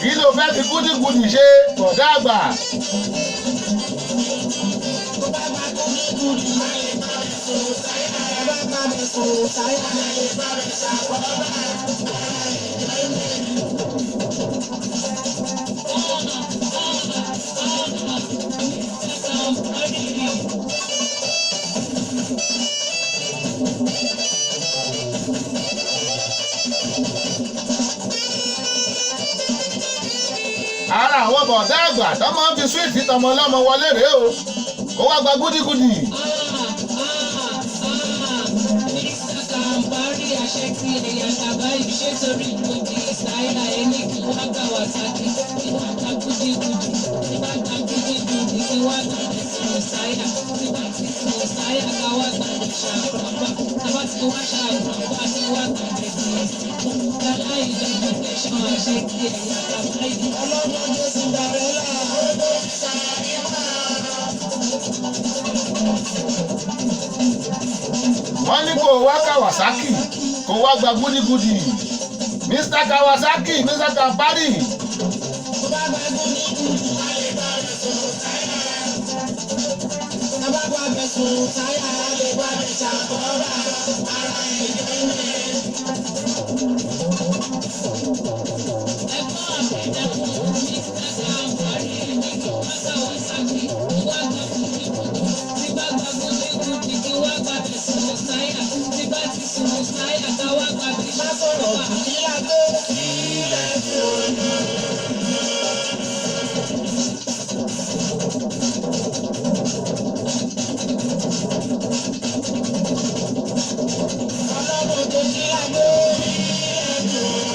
Kí ló fẹ́ fi gúdígudì ṣe, bọ̀dá àgbà? Ara àwọn bọ̀dá àgbà tó máa ń fi súwìtì tọmọ ọlọ́mọ wọlé rèé o, kó wá gba gúdígúdì. Mr. Kambari àṣẹ tí ẹ̀yà tàbá ìṣe torí ìgbòdì ìsáyà ẹni kí wá Kawasaki kí wá gba gúdígudì kí wá gba gúdígudì kí wá gba ẹ̀sùn ìsáyà tí wá ti sùn ìsáyà ká wá gba ìṣàkóbá tábà tí wá ṣàkóbá kí wá gba ẹ̀sùn ìsìnkú láláì lẹ́nu tẹ̀sán àṣẹ tí ẹ̀yà tàbá ìṣe. Ọlọ́mọdé Cinderella ó ló ń sáré máa. Wọ́n ní kó wá Kawasaki kó wá gba gúdígúdì. Mr. Kawasaki, Mr. Kampari. Tó bá gba gúdígudì, a lè bá rẹ̀ sùn táyà. Tá bá gba bẹ̀ sùn táyà, a lè bá bẹ̀ ṣàkóbá. Ara ẹ̀jẹ̀ ń bẹ̀. Ẹ̀kọ́ àbẹ̀dàkùn Mr. Kambari ẹni kí wá Kawasaki kí wá gba gúdígudì tí bá gba gúdígudì kí wá gba ẹ̀sùn ìsáyà tí bá ti sùn ìsáyà ká wá gba Má sọ̀rọ̀ ìṣàkóbá. jù kí la gbé. Ilẹ̀ fi òní. Ọlọ́mọdé kí la gbé. Ilẹ̀ fi òní.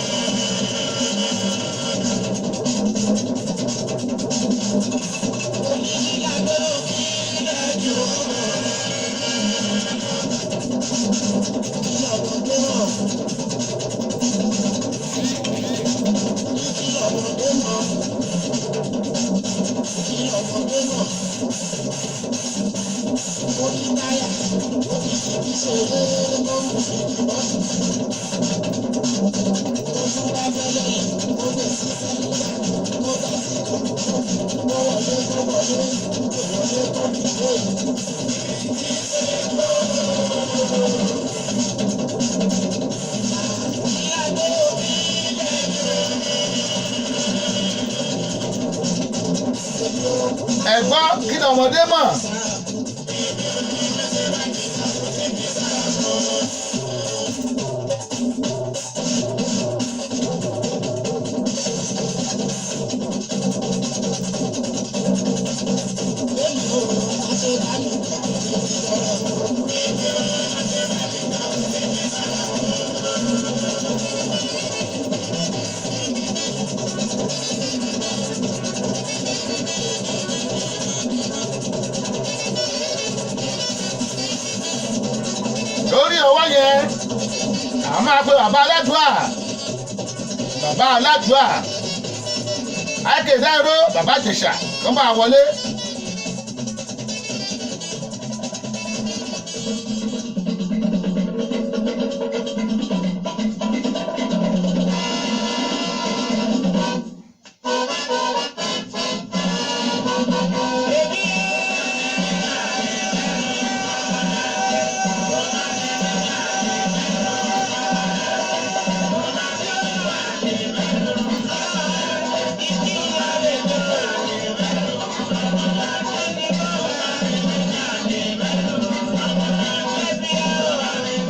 Omi kí la gbé. Ilẹ̀ fi òní. Kí lọ́mọdé mọ̀? Kí lọ́mọdé mọ̀? Kí lọ́mọdé mọ̀? Ó ní táyà, ó fi ṣèbí ṣeré, ó ń fi ìbọn sùn. Ojú bá fẹ́lẹ́, ó lè sí sẹ́lúlà, ó bá sí kọ̀ǹpútà, ó wọlé kó wọlé, kò wọlé kó dìde. Ẹ̀gbọ́n kí ni ọmọdé mọ̀? Lórí ọwọ́ yẹn, à máa pe bàbá aládùá, bàbá aládùá, àìkè dáìró, bàbá jẹ̀ṣà kó máa wọlé.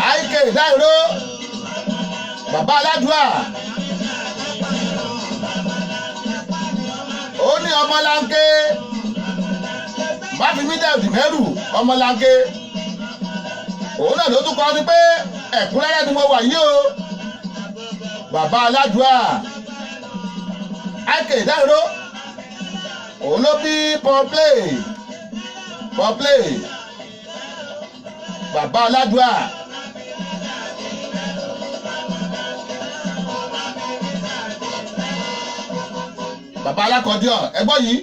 Àìkè dáìró, bàbá aládùá, ó ní ọmọlanke, má fi mí dẹ̀ dì mẹ́rù ọmọlanke. Òun náà ló tún kọ́ ni pé ẹ̀kúnrẹ́rẹ́ ni mo wà yìí o. Bàbá aládùá, àìkè dáìró, òun ló bí Paul Play, Paul Play, bàbá aládùá. Bàbá alákọ̀ọ́díọ̀ ẹgbọ́n yìí.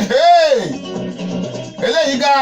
Hey! Eléyìí ga.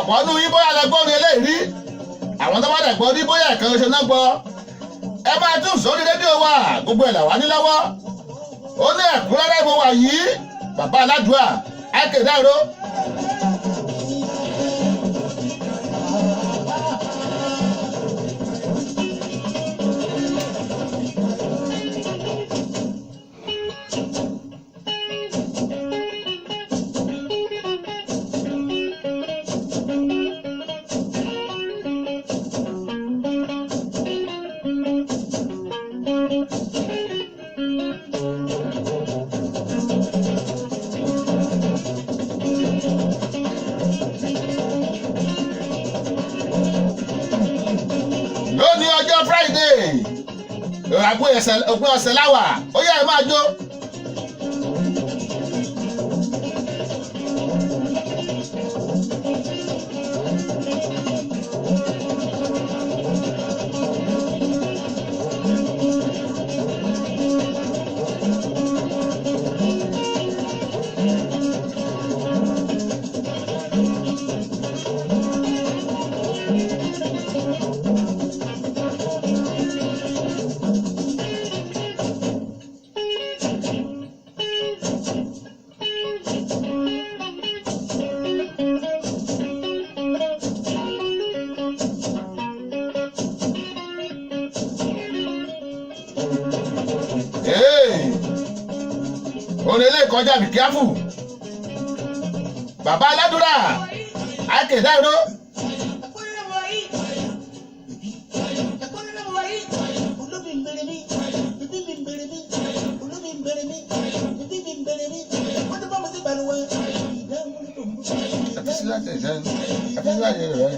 Ọ̀pọ̀ ọdún yín bóyá lẹ gbọ́ ní eléyìí rí, àwọn tó bá dẹ̀ gbọ́ rí bóyá ẹ̀kan ṣoṣo náà gbọ́. Ẹ máa tún sórí rédíò wa, gbogbo ẹ̀ làwa ní lọ́wọ́. Ó ní ẹ̀kúnrẹ́rẹ́ mo wà yìí, bàbá aládùá akédèrò. Lónìí ọjọ́ Friday, òpin ọ̀sẹ̀ láwà, ó yá, ẹ máa jó. Hey! Orin ilé ìkọjá, be careful. Bàbá aládùúrà akédèrò. Rẹ.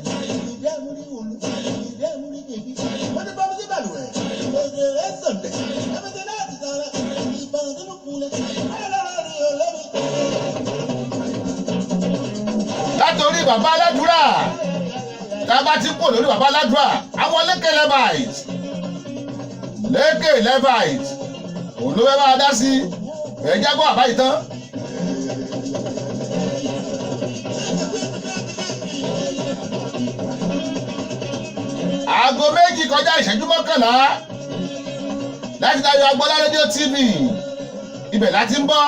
Látòrí bàbá aládùúrà, tá a bá ti kú lórí bàbá aládùúrà, àwọn Lékè Levite, Lékè Levite, òun ló fẹ́ máa dá sí ẹ̀ jágbọ́ àbá yìí tán. 2:11 láti Dayọ̀ Agbọ́lá Rédíò TV, ibẹ̀ láti ń bọ̀.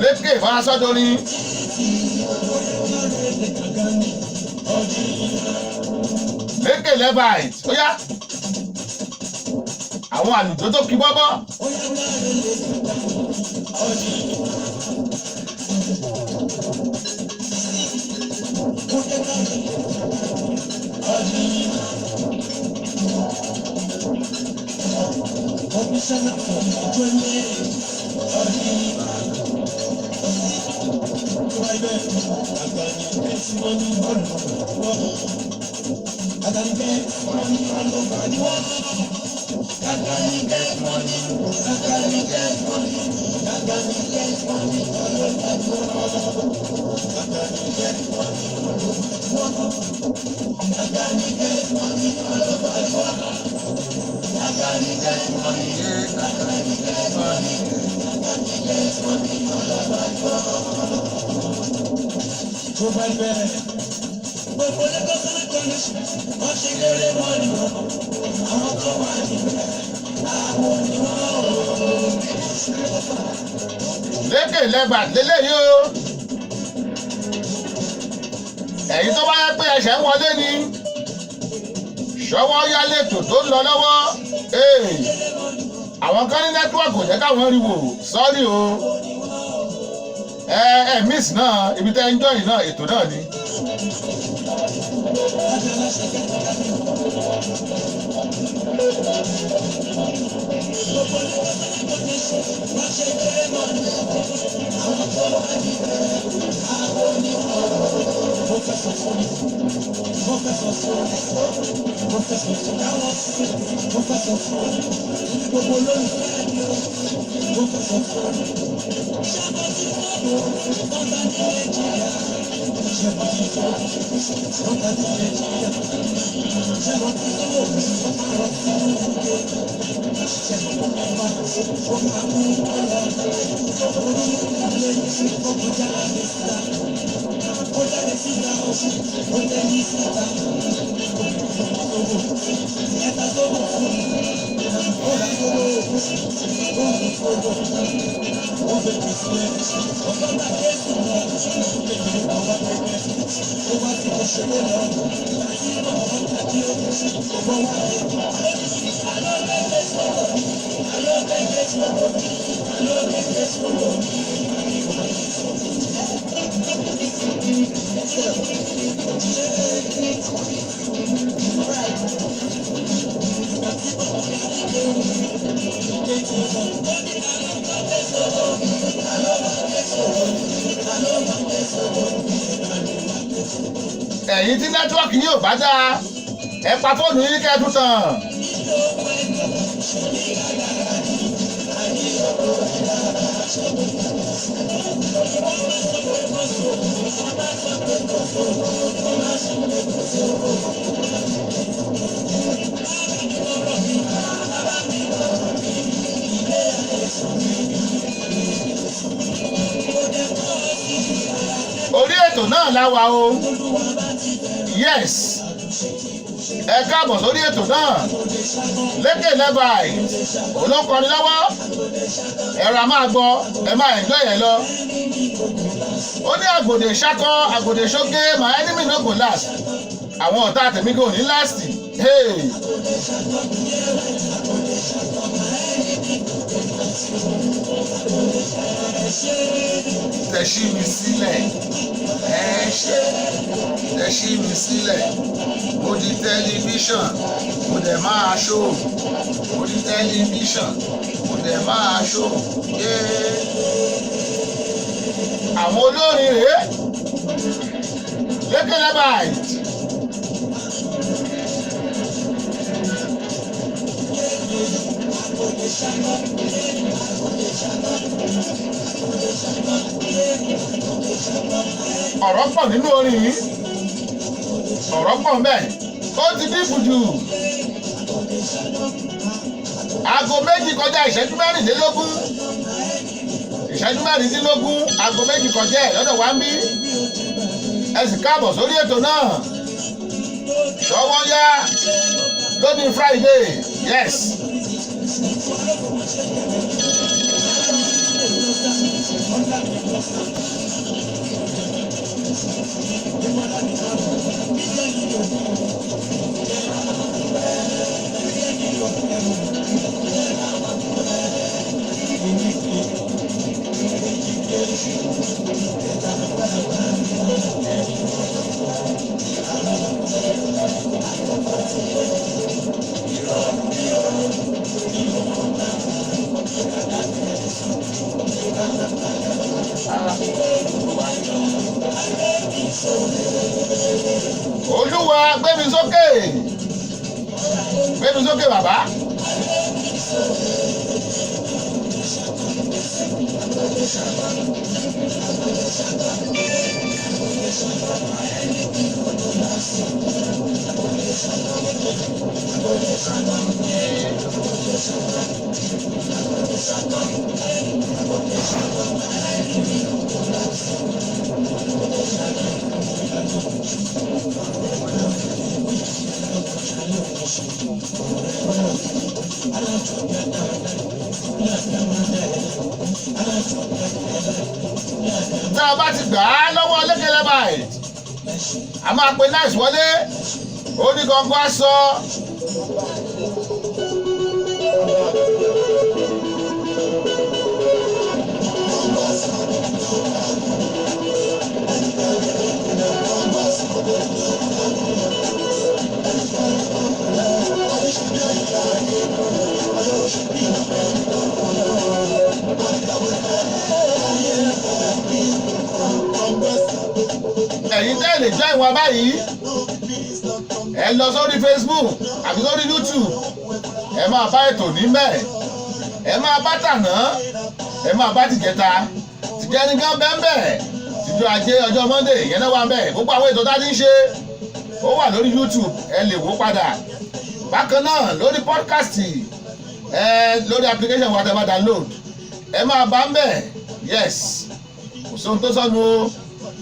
Lékè ìfarasọ́dọ̀ ni. Lékè Levite, ó yá, àwọn àlùjọ tó kí bọ́bọ́. Tó bá bẹ̀rẹ̀. Gbogbo Lagos Connection, wọ́n ṣe kéré wọn ni wọ́n. Àwọn tó wà níbẹ̀, àwọn ni wọ́n ò. Lékè Levite lélẹ́yìí o. Ẹ̀yin tó bá yẹ pé ẹsẹ̀ ń wọlé ni, ṣọwọ́ yálé ètò tó ń lọ lọ́wọ́. Ee, àwọn kan ní network kò jẹ́ káwọn rí wò, sorry o. Ẹ ẹ miss náà, ibi tẹ́ ń join náà, ètò náà ni. Mo fẹ́ sọ fún mi. Mo Ẹ̀yin tí nẹ́tíwọ́ọ̀kì yóò bá dáa, ẹ pa fóònù yín kẹ́ ẹ tún tàn. Orí ètò náà la wà o. Yes, ẹ káàbọ̀ sórí ètò náà. Lékè Levite òun ló ń kọrin lọ́wọ́. Ẹ̀rọ a máa gbọ́, ẹ máa enjoy ẹ lọ. Ó ní àgòdè ṣakọ, àgòdè ṣoge, my enemy no go last. Àwọn ọ̀tá tèmi kò ní last. Hey. Tẹ̀sí mi sílẹ̀, ẹ ṣé, tẹ̀sí mi sílẹ̀. Mo di tẹlifíṣàn, mo dẹ̀ máa ṣó. Mo di tẹlifíṣàn, mo dẹ̀ máa ṣó. Yéé. Àwọn olórin rèé. Lékè Levite. Ọ̀rọ̀ pọ̀ nínú orin yìí, ọ̀rọ̀ pọ̀ ńbẹ̀, ó ti dínkù jù. 2:26, 16:26, 2:00 kọjá ẹ̀ lọ́dọ̀ wa ń bí. Ẹ sì káàbọ̀ sórí ètò náà. Ṣọwọ́ yá lónìí Friday, yes. Olúwa gbé mi sókè, gbé mi sókè bàbá. Tá a bá ti gbà á lọ́wọ́ Lékè Levite, a máa pe Nice wọlé, ó ní gangan á sọ. Ẹ̀yin tẹ́ lè join wa báyìí, Ẹ lọ sórí Facebook àbí sórí YouTube, ẹ máa bá ètò níbẹ̀, ẹ máa bá tàná, ẹ máa bá tìjẹta, tìjẹnìkan bẹ́ẹ̀, tìjọ ajé, ọjọ́ Monday ìyẹn náà wà ń bẹ̀. Gbogbo àwọn ètò tá a ti ń ṣe, ó wà lórí YouTube, ẹ lè wò padà. Bákan náà lórí podcast, ẹ lórí application wa tẹ́ bá download, ẹ máa bá ń bẹ̀. Yes, kò sóhun tó sọnù o.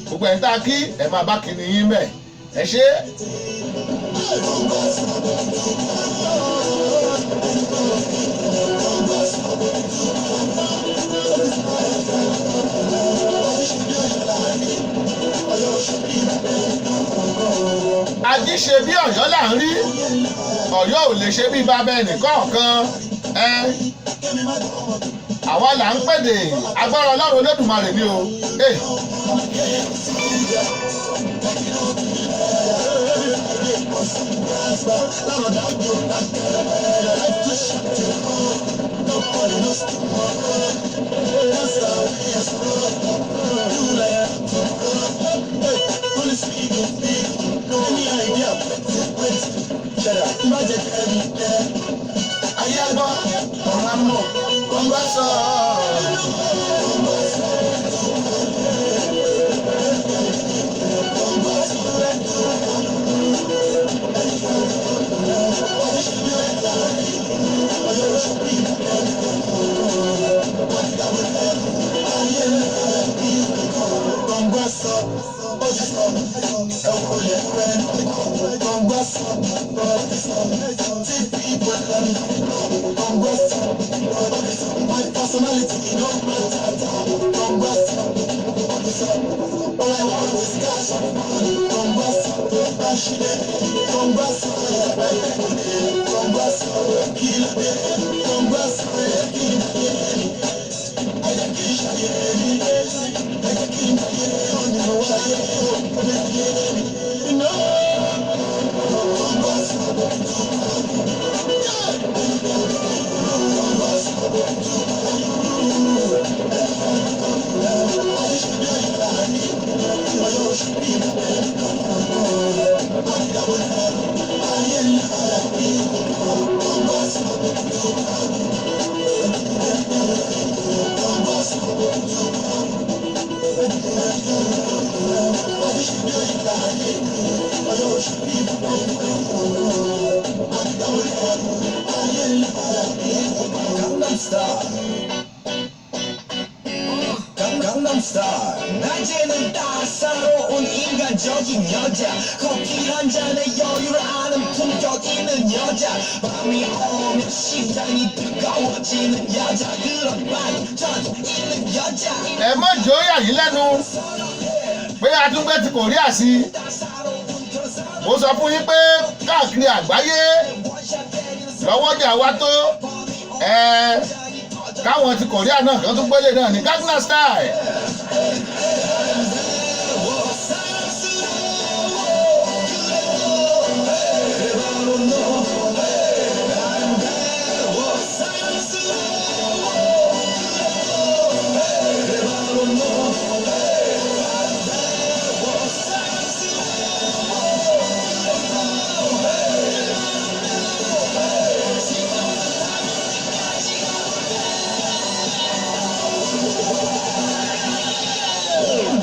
Gbogbo ẹ̀ ń tá a kí, ẹ máa bá kìnìún yín bẹ̀. Ẹ ṣé. Ají ṣe bí Ọ̀yọ́ là ń rí, Ọ̀yọ́ ò lè ṣe bí bàbá ẹnìkọ̀ọ̀kan. Ẹ àwa là ń pèdè, agbára Ọlọ́run Olódùmarè ni o. Eh. Ayé agbọ́, ọ̀run á mọ̀, gbọ́ngbà sọ. Gbọ́ngbà sọ, ó ti sọ, ẹ kò lè rẹ́ gbọ́ngbà sọ, ó ti sọ, tí people let me know. Gbọ́ngbà sọ, ó ti sọ, my personality no matter. Gbọ́ngbà sọ, ó ti sọ, all I want is cash and money. Gbọ́ngbà sọ, bá ṣe dé. Gbọ́ngbà sọ, gbọ́ngbà sọ, kí ló dé? Gbọ́ngbà sọ, kí ló dé? Ẹ jẹ́ kí n ṣàyè mi, ẹ jẹ́ kí n ṣàyè mi, mo wáyé o, ó lè yé mi. No. 강남 스타일. 강남 스타일. 낮에는 따사로운 인간적인 여자, 커피 한 잔에 여유를 아는 품격 있는 여자, 밤이 오면 심장이 뜨거워지는 여자, 그런 반전 있는 여자. Ẹ má jẹ́ ó yà yín lẹ́nu pé atúngbẹ́ ti Kòríà sí i. 따사로운 그런 사람 Mo sọ fún yín pé káàkiri àgbáyé 원샷 때리는 lọ́wọ́jà wa tó ẹ káwọn ti Kòríà náà kan tún gbélé náà ní Gangnam Style.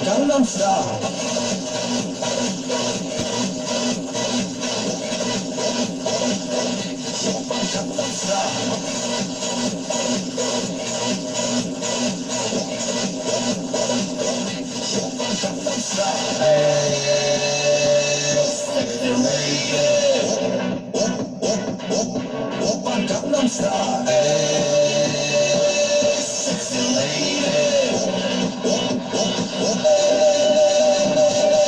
강남 스타일. 오빤 강남스타일. Sexy lady.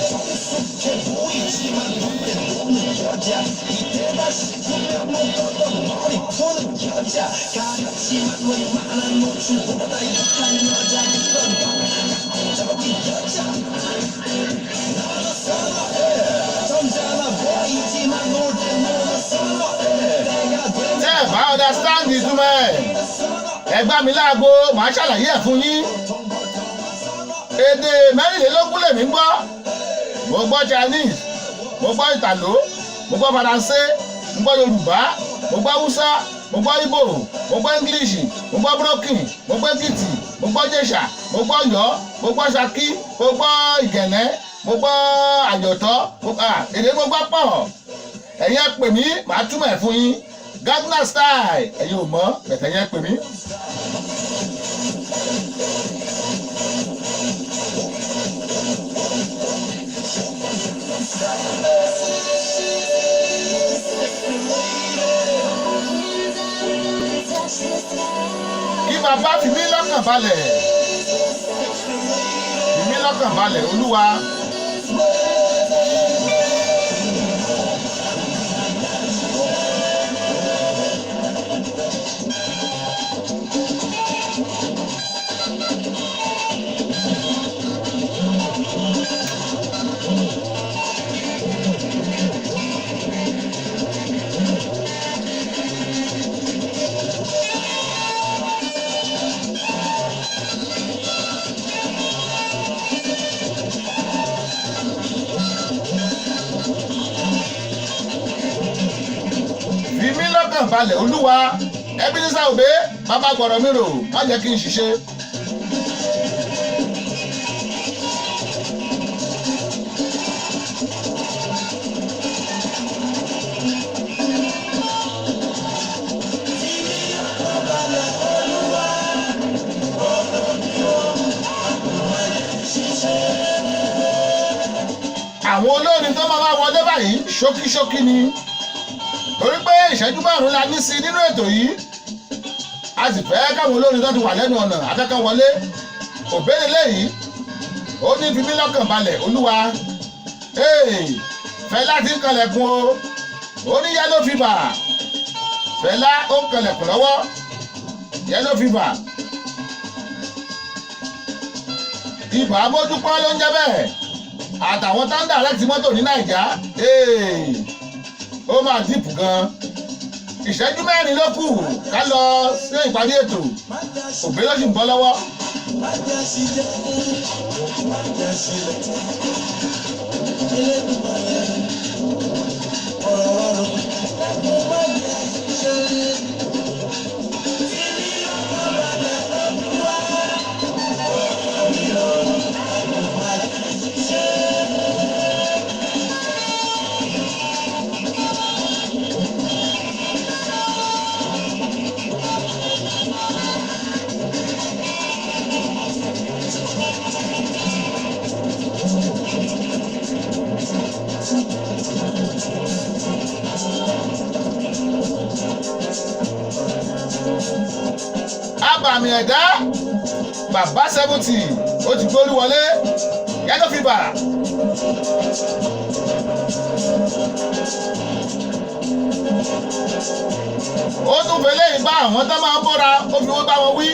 성숙해 보이지만 눈에 없는 여자, 이때다 싶으면 묶었던 머리 푸는 여자, 가볍지만 웬만한 노출보다 약한 여자, 그런 감각적인 여자. 나는 선어해. 점잖아 보이지만 놀 때 노는 선어해. 내가 Tẹ́ 되면 ẹ bá understand ìtumọ̀ ẹ̀, ẹ gbá mi láago, màá ṣàlàyé ẹ̀ fún yín. Èdè 24 lèmi ń gbọ́. Mo gbọ́ Chinese, mo gbọ́ Ìtàló, Mo gbọ́ Faransé, mo gbọ́ Yorùbá, mo gbọ́ Haúsá, mo gbọ́ Ìgbò, mo gbọ́ English, mo gbọ́ broken, mo gbọ́ Èkìtì, mo gbọ́ Jẹ̀ṣà, mo gbọ́ Ọ̀yọ́, mo gbọ́ Ṣakí, mo gbọ́ Ìgànnẹ́, mo gbọ́ Àyọ̀tọ́. Èdè mo gbọ́ pọ̀. Ẹ̀yin ẹ pè mí, màá túmọ̀ ẹ̀ fún yín. Gardner style ẹ̀yin ò mọ̀ bẹ̀tẹ̀, ẹ̀yin ẹ pè mí. Kí bàbá fi mí lọ́kàn balẹ̀, fi mí lọ́kàn balẹ̀, Olúwa. Fi mí lọ́kàn balẹ̀, Olúwa. Ẹbí sísá òbé bàbá gbọ̀rọ̀ mi rò, má jẹ́ kí n ṣiṣẹ́. Àwọn olórin tó máa wá wọlé báyìí ṣókíṣókí ni, torí pé ìṣẹ́jú 5 la ní sí nínú ètò yìí. A sì fẹ́ káwọn olórin tó ti wà lẹ́nu ọ̀nà afẹ́kàn wọlé. Òbéèrè léyìí, ó ní fi mí lọ́kàn balẹ̀, Olúwa. Fẹlá ti ń kanlẹ̀kùn o. Ó ní yellow fever. Fẹlá ó ń kanlẹ̀kùn lọ́wọ́. Yellow fever, ibà abójúpọ́ ló ń jẹ́ bẹ́ẹ̀, àtàwọn táńdà láti mọ́tò ní Nàìjà. Ó máa dìpù gan. Ìṣẹ́jú 4 ló kù ká lọ sí ìparí ètò. Òbí ló sì ń bọ́ lọ́wọ́. Má jẹ́ ṣiṣẹ́, má jẹ́ sílẹ̀. Elédùmarè, ọ̀rọ̀ wa rò. Dákun má jẹ́ ṣiṣẹ́. Fi mí lọ́kàn balẹ̀, Olúwa. Ọ̀rọ̀ mi rò. Dákun má jẹ́ ṣiṣẹ́. Abàmì ẹ̀dá bàbá 70 ó ti gbórí wọlé. Yellow fever. Ó tún fẹlẹ́ yìí bá àwọn tó máa ń bóra, ó fi wọ́n bá wọn wí.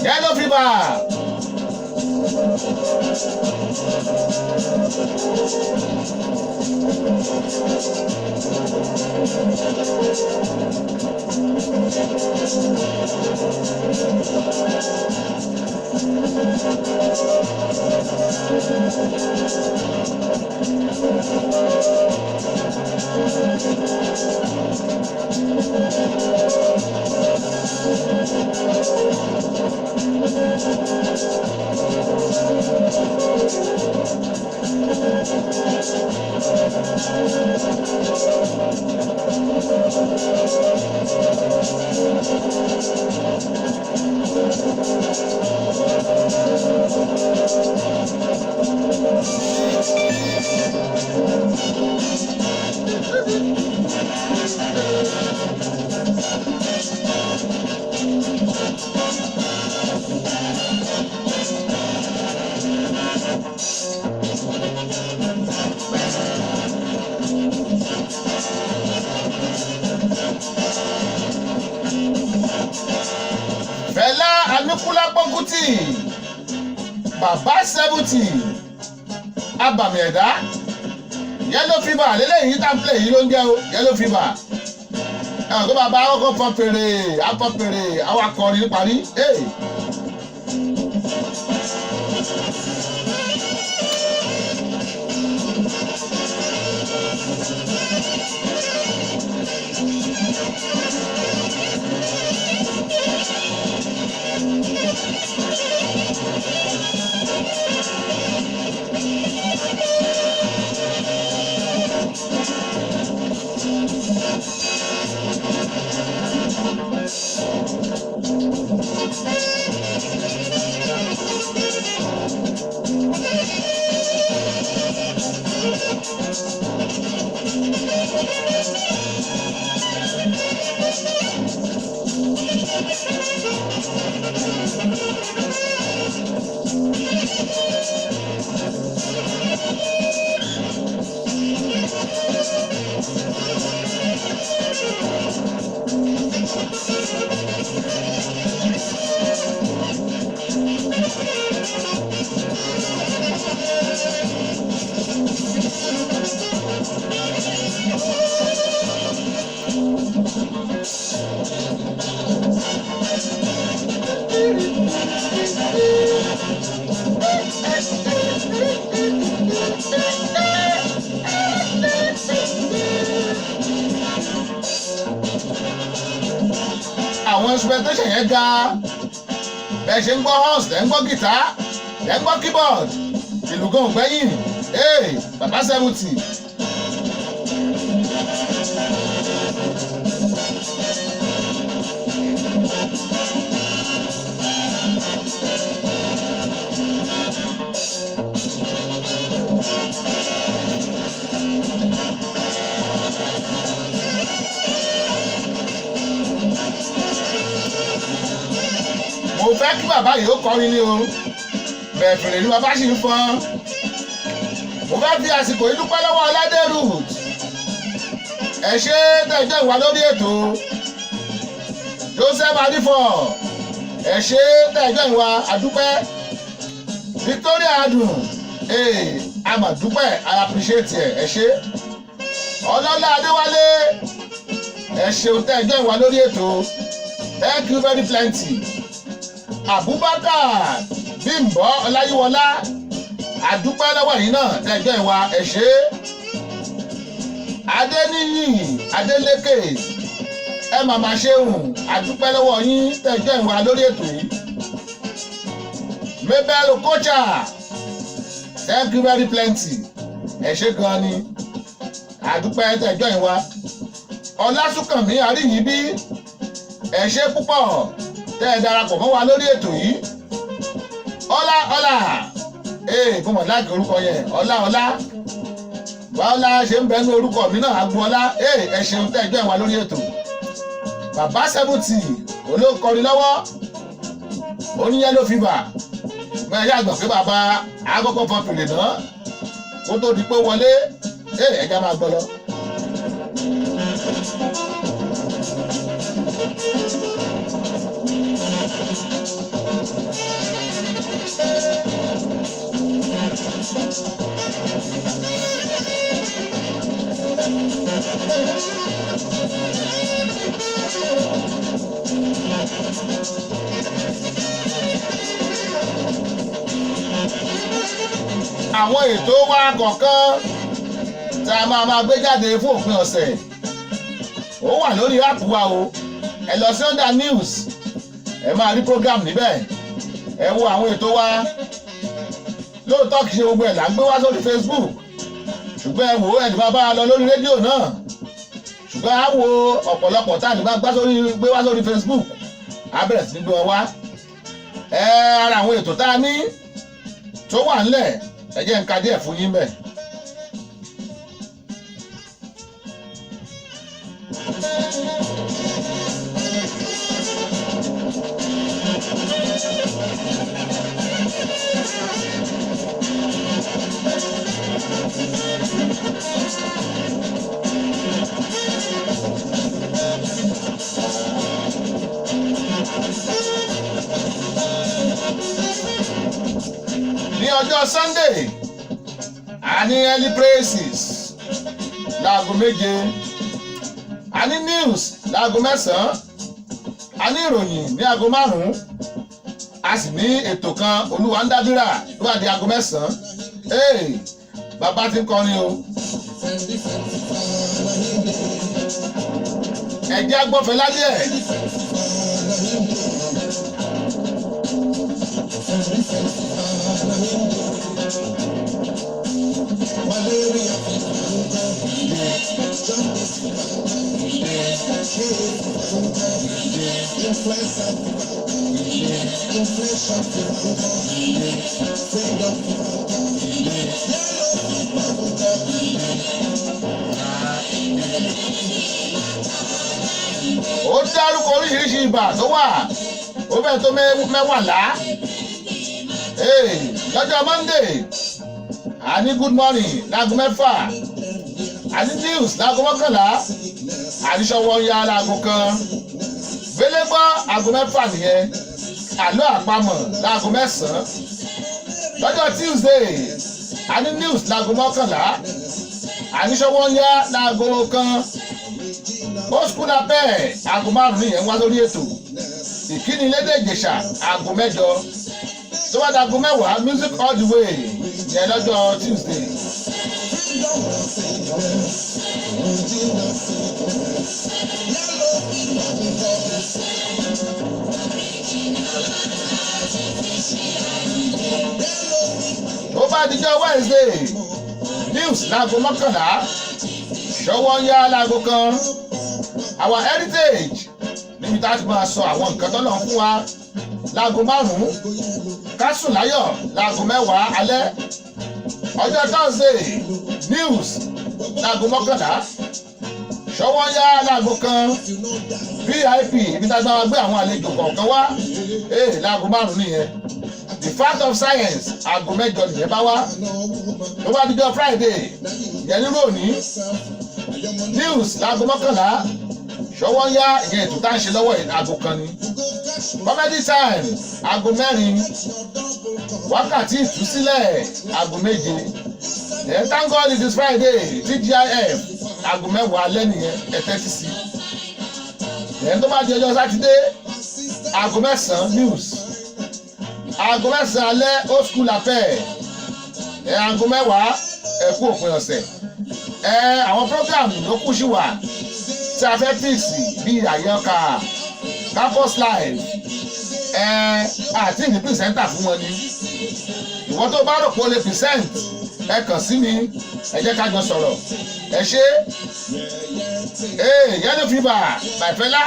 Yellow fever. Fẹlá Aníkúlápó Kútì bàbá 70, abàmì ẹ̀dá. Yellow fever lélẹ́yìí tá n play yìí ló ń jẹ́ o. Yellow fever ẹ̀wọ̀n tó bàbá kọ́kọ́ fọn fèrè, afọ fèrè, àwọn akọrin parí. Hey. Àwọn instrumentation yẹn ga. Bẹ́ẹ̀ ṣe ń gbọ́ horns, lẹ́ ń gbọ́ guitar, lẹ́ ń gbọ́ keyboard, ìlú gan ògbẹ́yìn. Ee, bàbá 70. Mo fẹ́ kí bàbá yìí ó kọrin ní o, bẹ́ẹ̀ fèrè ni bàbá sì ń fọn. Mo fẹ́ fi àsìkò yìí dúpẹ́ lọ́wọ́ Ọládé Ruth. Ẹ ṣé tẹ̀jọ́ ìwà lórí ètò. Joseph Adifo, ẹ ṣé tẹ̀jọ́ ìwà àdúpẹ́. Victoria Adùn, ee, àmàdúpẹ́, I appreciate ẹ, ẹ ṣé. Ọlọ́lá Adéwálé, ẹ ṣeun tẹ̀jọ́ ìwà lórí ètò. Thank you very plenty. Abubakar Bímbọ́ Ọláyíwọlá, àdúpẹ́ lọ́wọ́ yìí náà tẹ́jọ́ ìwà, ẹ ṣé. Adéníyì Adélékè, ẹ màmá ṣeun, àdúpẹ́ lọ́wọ́ yín tẹ́jọ́ ìwà lórí ètò yìí. Mabel Okocha, thank you very plenty, ẹ ṣé gan ni, àdúpẹ́ tẹ́jọ́ ìwà. Ọlásùnkànmí Àríyìnbí, ẹ ṣé púpọ̀ tẹ́ ẹ darapọ̀ mọ́ wa lórí ètò yìí. Ọlá ọlá, ee, mo mọ̀ láàkì orúkọ yẹn, ọlá ọlá, báọlá ṣe ń bẹ ní orúkọ mi náà, agboola. Ee, ẹ ṣeun tẹ́ ẹ jẹ́ wa lórí ètò. Bàbá 70 olókọrin lọ́wọ́, oníyẹn ló fi bà ṣùgbọ́n ẹ yàgbọ́n pé bàbá àkọ́kọ́ fọn fèrè náà kó tó di pé wọlé. Ee, ẹja máa gbọ́ lọ. Àwọn ètò wa kọ̀ọ̀kan tá a máa máa gbé jáde fún òpin ọ̀sẹ̀, ó wà lórí app wa o. Ẹ lọ sí under news, ẹ máa rí program níbẹ̀, ẹ wo àwọn ètò wa. Lóòótọ́, kì í ṣe gbogbo ẹ̀ là ń gbé wá sórí Facebook, ṣùgbọ́n ẹ wò ó, ẹ lè máa bá a lọ lórí rédíò náà, ṣùgbọ́n á wo ọ̀pọ̀lọpọ̀ tá a lè máa gbé wá sórí Facebook, á bẹ̀rẹ̀ sí ní gbé wọn wá. Ẹ ara àwọn ètò tá a ní tó wà ńlẹ̀, ẹ jẹ́ n ka díẹ̀ fún yín bẹ́ẹ̀. Ní ọjọ́ Sunday, a ní early praises láago 7, a ní news láago 9, a ní ìròyìn ní aago 5, a sì ní ètò kan, Olúwa ń dábìrà, ló bá di aago 9. Ee, bàbá ti ń kọrin o, ẹ̀jẹ̀ agbọ́fẹ́ lálẹ́ ẹ̀. Malaria jaundice, influenza, inflation, freedom, yellow. Ó dárúkọ oríṣiríṣi ibà tó wà, ó bẹ́ẹ̀ tó mẹ́wàlá. Ee, lọ́jọ́ Monday, a ní good morning láago 6, a ní news láago 11, a ní ṣọwọ́ ya láago 1. Gbélégbọ́ aago 6 nìyẹn. Àlọ́ àpamọ̀ láago 9. Lọ́jọ́ Tuesday, a ní news láago 11. Àníṣọwọ́ ń yá láago 1. Ó school abẹ́ aago 5 nìyẹn wá lórí ètò. Ìkíni lédè Ìjẹ̀ṣà aago 8. Tó bá dago 10, music all the way yẹn lọ́jọ́ Tuesday. Tó bá dijọ́ Wednesday, news láago 11, ṣọwọ́ ń yá láago 1. Our heritage níbi tá a ti máa sọ àwọn nǹkan tọ́lọ̀ ń fún wa láago 5, kásùn láyọ̀ láago 10 alẹ́. Ọjọ́ Thursday, news láago 11, ṣọwọ́ ń yá láago 1, VIP ibi tá a ti máa gbé àwọn àlejò kọ̀ọ̀kan wá láago 5 nìyẹn. The Fact of Science aago 8 nìyẹn bá wá. Tó bá dijọ́ Friday yẹn nírú òní, news láago 11, ṣọwọ́ ń yá ìyẹn ètò tá à ń ṣe lọ́wọ́ yìí aago 1 ni. Comedy time aago 4, wákàtí ìtúsílẹ̀ aago 7. Then thank God it is Friday, TGIF aago 10 alẹ́ nìyẹn, ẹ tẹ́tí sí. Then tó bá di ọjọ́ Sátidé, aago 9 news, aago 9 alẹ́ old school affair, ẹ aago 10 ẹ kú òpin ọ̀sẹ̀. Ẹ àwọn program ló kù sí wa tí a fẹ́ fíìsì bíi àyọkà campus life, ẹ àti ní pìrìsẹ́ńtà fún wọn ni. Ìwọ tó bá rò pé o lè present, ẹ kàn sí mi, ẹ jẹ́ ká jọ sọ̀rọ̀. Ẹ ṣe ee yellow fever bàìfẹ́lá,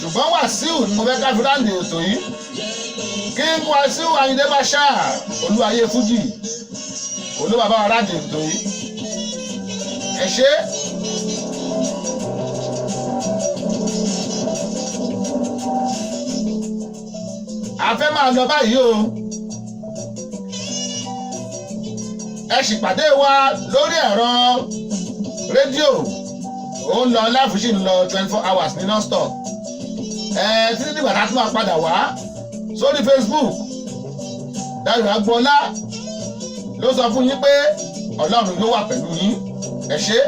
ṣùgbọ́n Wàsíù ni mo fẹ́ ká fi ráǹdì ètò yìí. King Wàsíù Ayinde Marshal Olúwayé Fújì olúwa bá wa ráǹdì ètò yìí. Ẹ ṣe. A fẹ́ máa lọ báyìí o. Ẹ sì pàdé wa lórí ẹ̀rọ rédíò, ó ń lọ láfùsì, ń lọ 24 hours ní non-stop ẹ títí dìgbà tá a tún máa padà wá sórí Facebook. Dayọ̀ Agboola ló sọ fún yín pé Ọlọ́run ló wà pẹ̀lú yín. Ẹ ṣé.